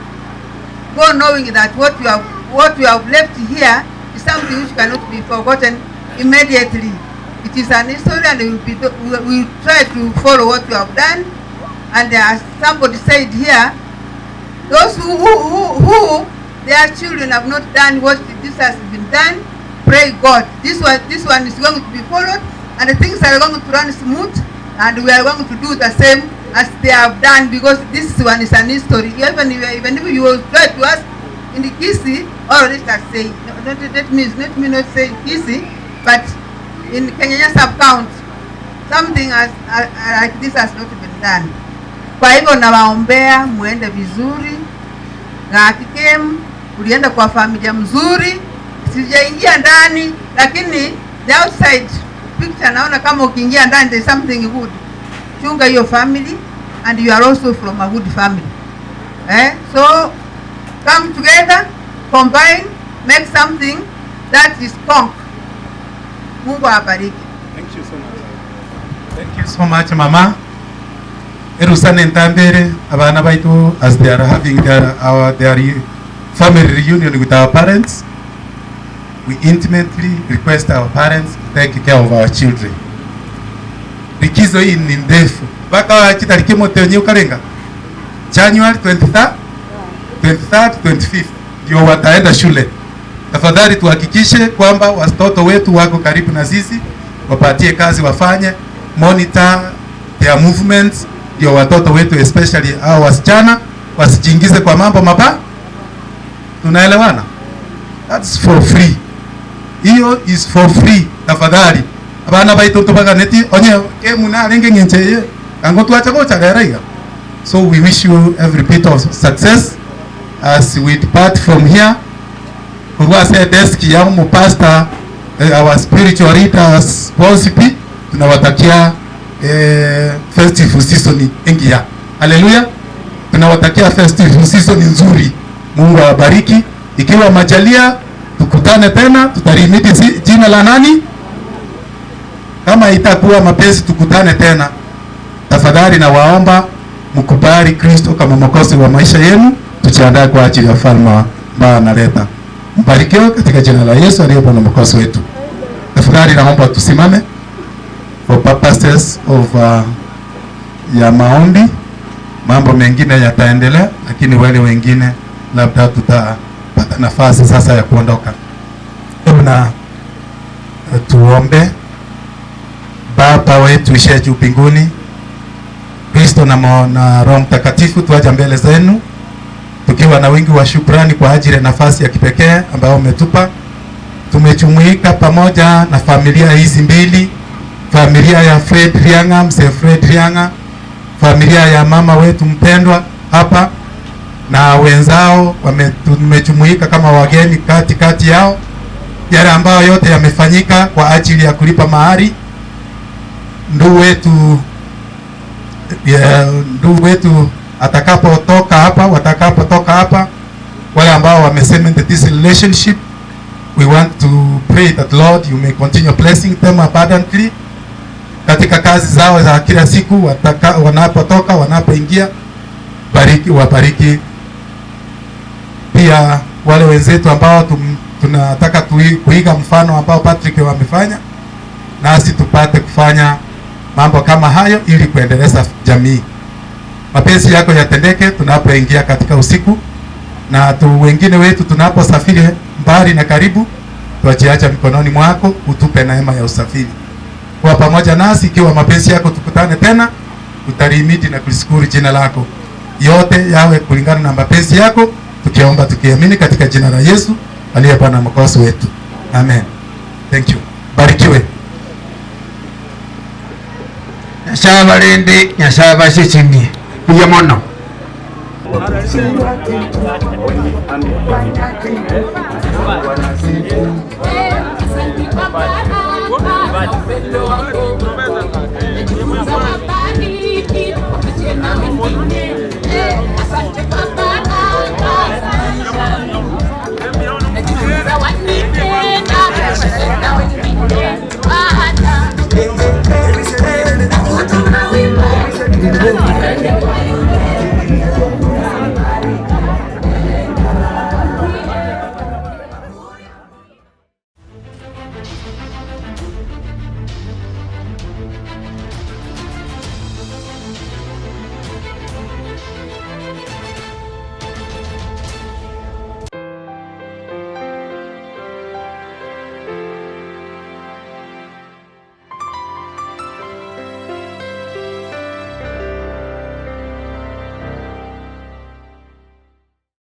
go knowing that what you have, what you have left here is something which cannot be forgotten immediately. It is an history and we will, be, we will try to follow what you have done. And as somebody said here, those who, who, who, who their children have not done what this has been done, pray God. This one, this one is going to be followed and the things are going to run smooth and we are going to do the same as they have done because this one is an history. Even if, even if you will try to ask in the Kisi, or let us say, not, let, me, let me not say Kisi, but in Kenyanya sub-county, something as, uh, like this has not been done. Kwa hivyo nawaombea muende vizuri na hakikem ulienda kwa familia mzuri, sijaingia ndani, lakini the outside picture naona kama ukiingia ndani there is something good. Chunga hiyo family and you are also from a good family. Eh? So come together, combine, make something that is conk. Mungu awabariki. Thank you so much. Thank you so much, Mama. Erusa nentambe ere, abana baito as they are having their, our, their family reunion with our parents, we intimately request our parents to take care of our children. Likizo hii ni ndefu mpaka chitariki omotenyi okarenga January 23rd, 23rd, 25th ndio wataenda shule. Tafadhali tuhakikishe kwamba watoto wetu wako karibu na sisi, wapatie kazi wafanye, monitor their movements, ndio watoto wetu especially hao wasichana wasijiingize kwa mambo mabaya. Tunaelewana? That's for free. Hiyo is for free. Tafadhali abana baitu tubaganeti onye kemuna arenge ng'encheye kango twacha gocha iga. So we wish you every bit of success as we depart from here. Kurwa ase desk ya mupastor our spiritual leaders Bosipi tunawatakia festive season ingia. Haleluya. Tunawatakia festive season nzuri. Mungu awabariki. Ikiwa majalia tukutane tena, tutarimiti jina la nani? Kama itakuwa mapenzi tukutane tena. Tafadhali nawaomba mkubali Kristo kama mwokozi wa maisha yenu, tujiandae kwa ajili ya ufalme ambao analeta. Mbarikiwe katika jina la Yesu aliye Bwana mwokozi wetu. Tafadhali naomba tusimame for purposes of ya maombi. Mambo mengine yataendelea, lakini wale wengine labda tutapata nafasi sasa ya kuondoka. Hebu na tuombe. Baba wetu ishiye juu mbinguni, Kristo na Roho Mtakatifu, tuaja mbele zenu tukiwa na wingi wa shukrani kwa ajili ya nafasi ya kipekee ambayo umetupa. Tumejumuika pamoja na familia hizi mbili, familia ya Fred Rianga, mzee Fred Rianga, familia ya mama wetu mpendwa hapa na wenzao tumejumuika kama wageni kati kati yao, yale ambayo yote yamefanyika kwa ajili ya kulipa mahari ndugu wetu ndugu wetu atakapotoka hapa, watakapotoka hapa, wale ambao wame this relationship, we want to pray that Lord you may continue blessing them abundantly katika kazi zao za kila siku, wanapotoka, wanapoingia, bariki, wabariki pia wale wenzetu ambao tunataka kuiga mfano ambao Patrick wamefanya, nasi tupate kufanya mambo kama hayo ili kuendeleza jamii. Mapenzi yako yatendeke tunapoingia katika usiku, na tu wengine wetu tunaposafiri mbali na karibu, tuachiacha mikononi mwako, utupe neema ya usafiri. Kwa pamoja nasi, ikiwa mapenzi yako tukutane tena, tutalihimidi na kulishukuru jina lako. Yote yawe kulingana na mapenzi yako, tukiomba tukiamini katika jina la Yesu aliye Bwana Mwokozi wetu. Amen. Thank you. Barikiwe. Nyasaye abalinde, Nyasaye abasesenie. Buya mono.